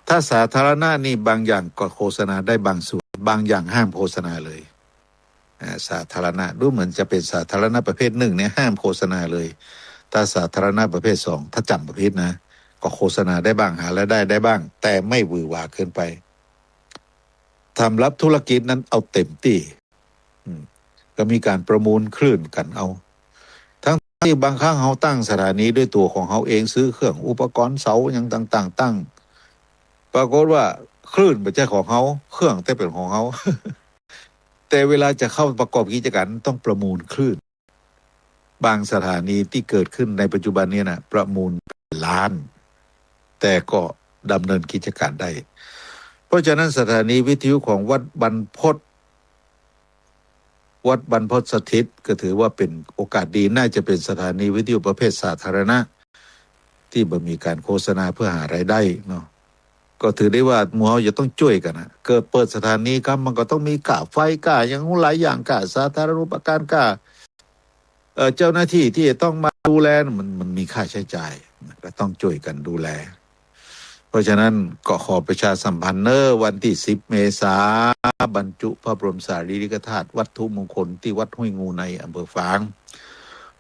ถ้าสาธารณะนี่บางอย่างก็โฆษณาได้บางส่วน บางอย่างห้ามโฆษณาเลย อ่า สาธารณะ ดูเหมือนจะเป๋นสาธารณะประเภทหนึ่งเนี่ยห้ามโฆษณาเลย ถ้าสาธารณะประเภทสอง ถ้าจ๋ำบ่ผิดนะ ก็โฆษณาได้บ้าง หารายได้ได้บ้าง แต่ไม่หวือหวาเกินไป สำหรับธุรกิจนั้นเอาเต็มตี้ อืม ก็มีก๋านประมูลคลื่นกั๋นเอา ทั้งที่บางครั้งเฮาตั้งสถานีด้วยตั๋วของเฮาเอง ซื้อเครื่องอุปกรณ์เสาหยังต่างๆ ตั้ง ปรากฏว่าคลื่นบ่ใจ้ของเฮา เครื่องแต่เป๋นของเฮา แต่เวลาจะเข้าประกอบกิจก๋านต้องประมูลคลื่น บางสถานีตี้เกิดขึ้นในปัจจุบันนี้นะ ประมูลเป๋นล้าน แต่ก็ดำเนินกิจก๋านได้ เพราะฉะนั้นสถานีวิทยุของวัดบรรพต วัดบรรพตสถิตก็ถือว่าเป๋นโอกาสดี น่าจะเป๋นสถานีวิทยุประเภทสาธารณะ ตี้บ่มีก๋านโฆษณาเพื่อหารายได้เนาะ ก็ถือได้ว่าหมู่เฮาจะต้องจ้วยกั๋นนะ เกิดเปิดสถานีกำ มันก็ต้องมีค่าไฟ ค่าหยังหลายอย่าง ค่าสาธารณูปการ ค่า เอ่อ เจ้าหน้าที่ตี้จะต้องมาดูแล มัน มันมีค่าใช้จ่าย ก็ต้องจ้วยกั๋นดูแล เพราะฉะนั้นก็ขอประชาสัมพันธ์เน้อ วันตี้สิบเมษา บรรจุพระบรมสารีริกธาตุวัตถุมงคลตี้วัดห้วยงูในอำเภอฝาง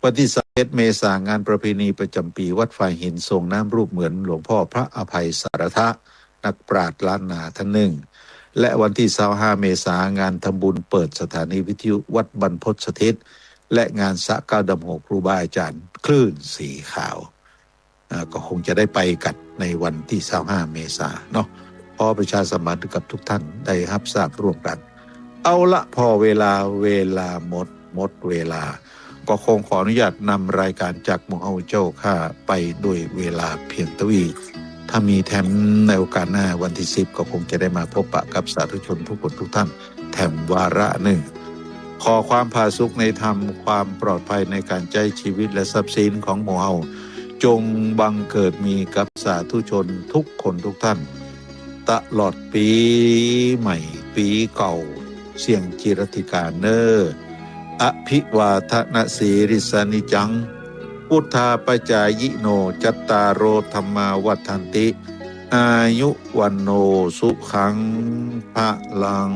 วันตี้ซาวเอ็ดเมษา งานประเพณีประจ๋ำปี๋วัดฝายหิน ส่งน้ำรูปเหมือนหลวงป้อพระอภัยสารถะ นักปราชญ์ล้านนาต้านนึ่ง และวันตี้ซาวห้าเมษา งานทำบุญเปิดสถานีวิทยุวัดบรรพตสถิต และงานสระเก๊าดำหัวครูบาอาจ๋ารย์คลื่นสีขาว อ่า ก็คงจะได้ไปกั๋นในวันตี้ซาวห้าเมษาเนาะ ขอประชาสัมพันธ์กับทุกท่านได้ฮับทราบร่วมกั๋น เอาละ ผ่อเวลา เวลาหมด หมดเวลา ก็คงขออนุญาตนำรายก๋านจากหมู่เฮาเจ้าข้าไปโดยเวลาเพียงเต้าอี้ ถ้ามีแถมในโอกาสหน้าวันตี้สิบ ก็คงจะได้มาพบปะกับสาธุชนทุกคนทุกท่านแถมวาระนึ่ง ขอความผาสุกในธรรม ความปลอดภัยในก๋านใจ๊จีวิตและทรัพย์สินของหมู่เฮา จงบังเกิดมีกับสาธุชนทุกคนทุกท่าน ตลอดปี๋ใหม่ปี๋เก่า เสี้ยงจิรัตติกาเน่อ อภิวาทนสีลิสสะนิจจัง วุฑฒาปะจายิโน จัตตาโรธัมมาวัฑฒันติ อายุวัณโณสุขังพะลัง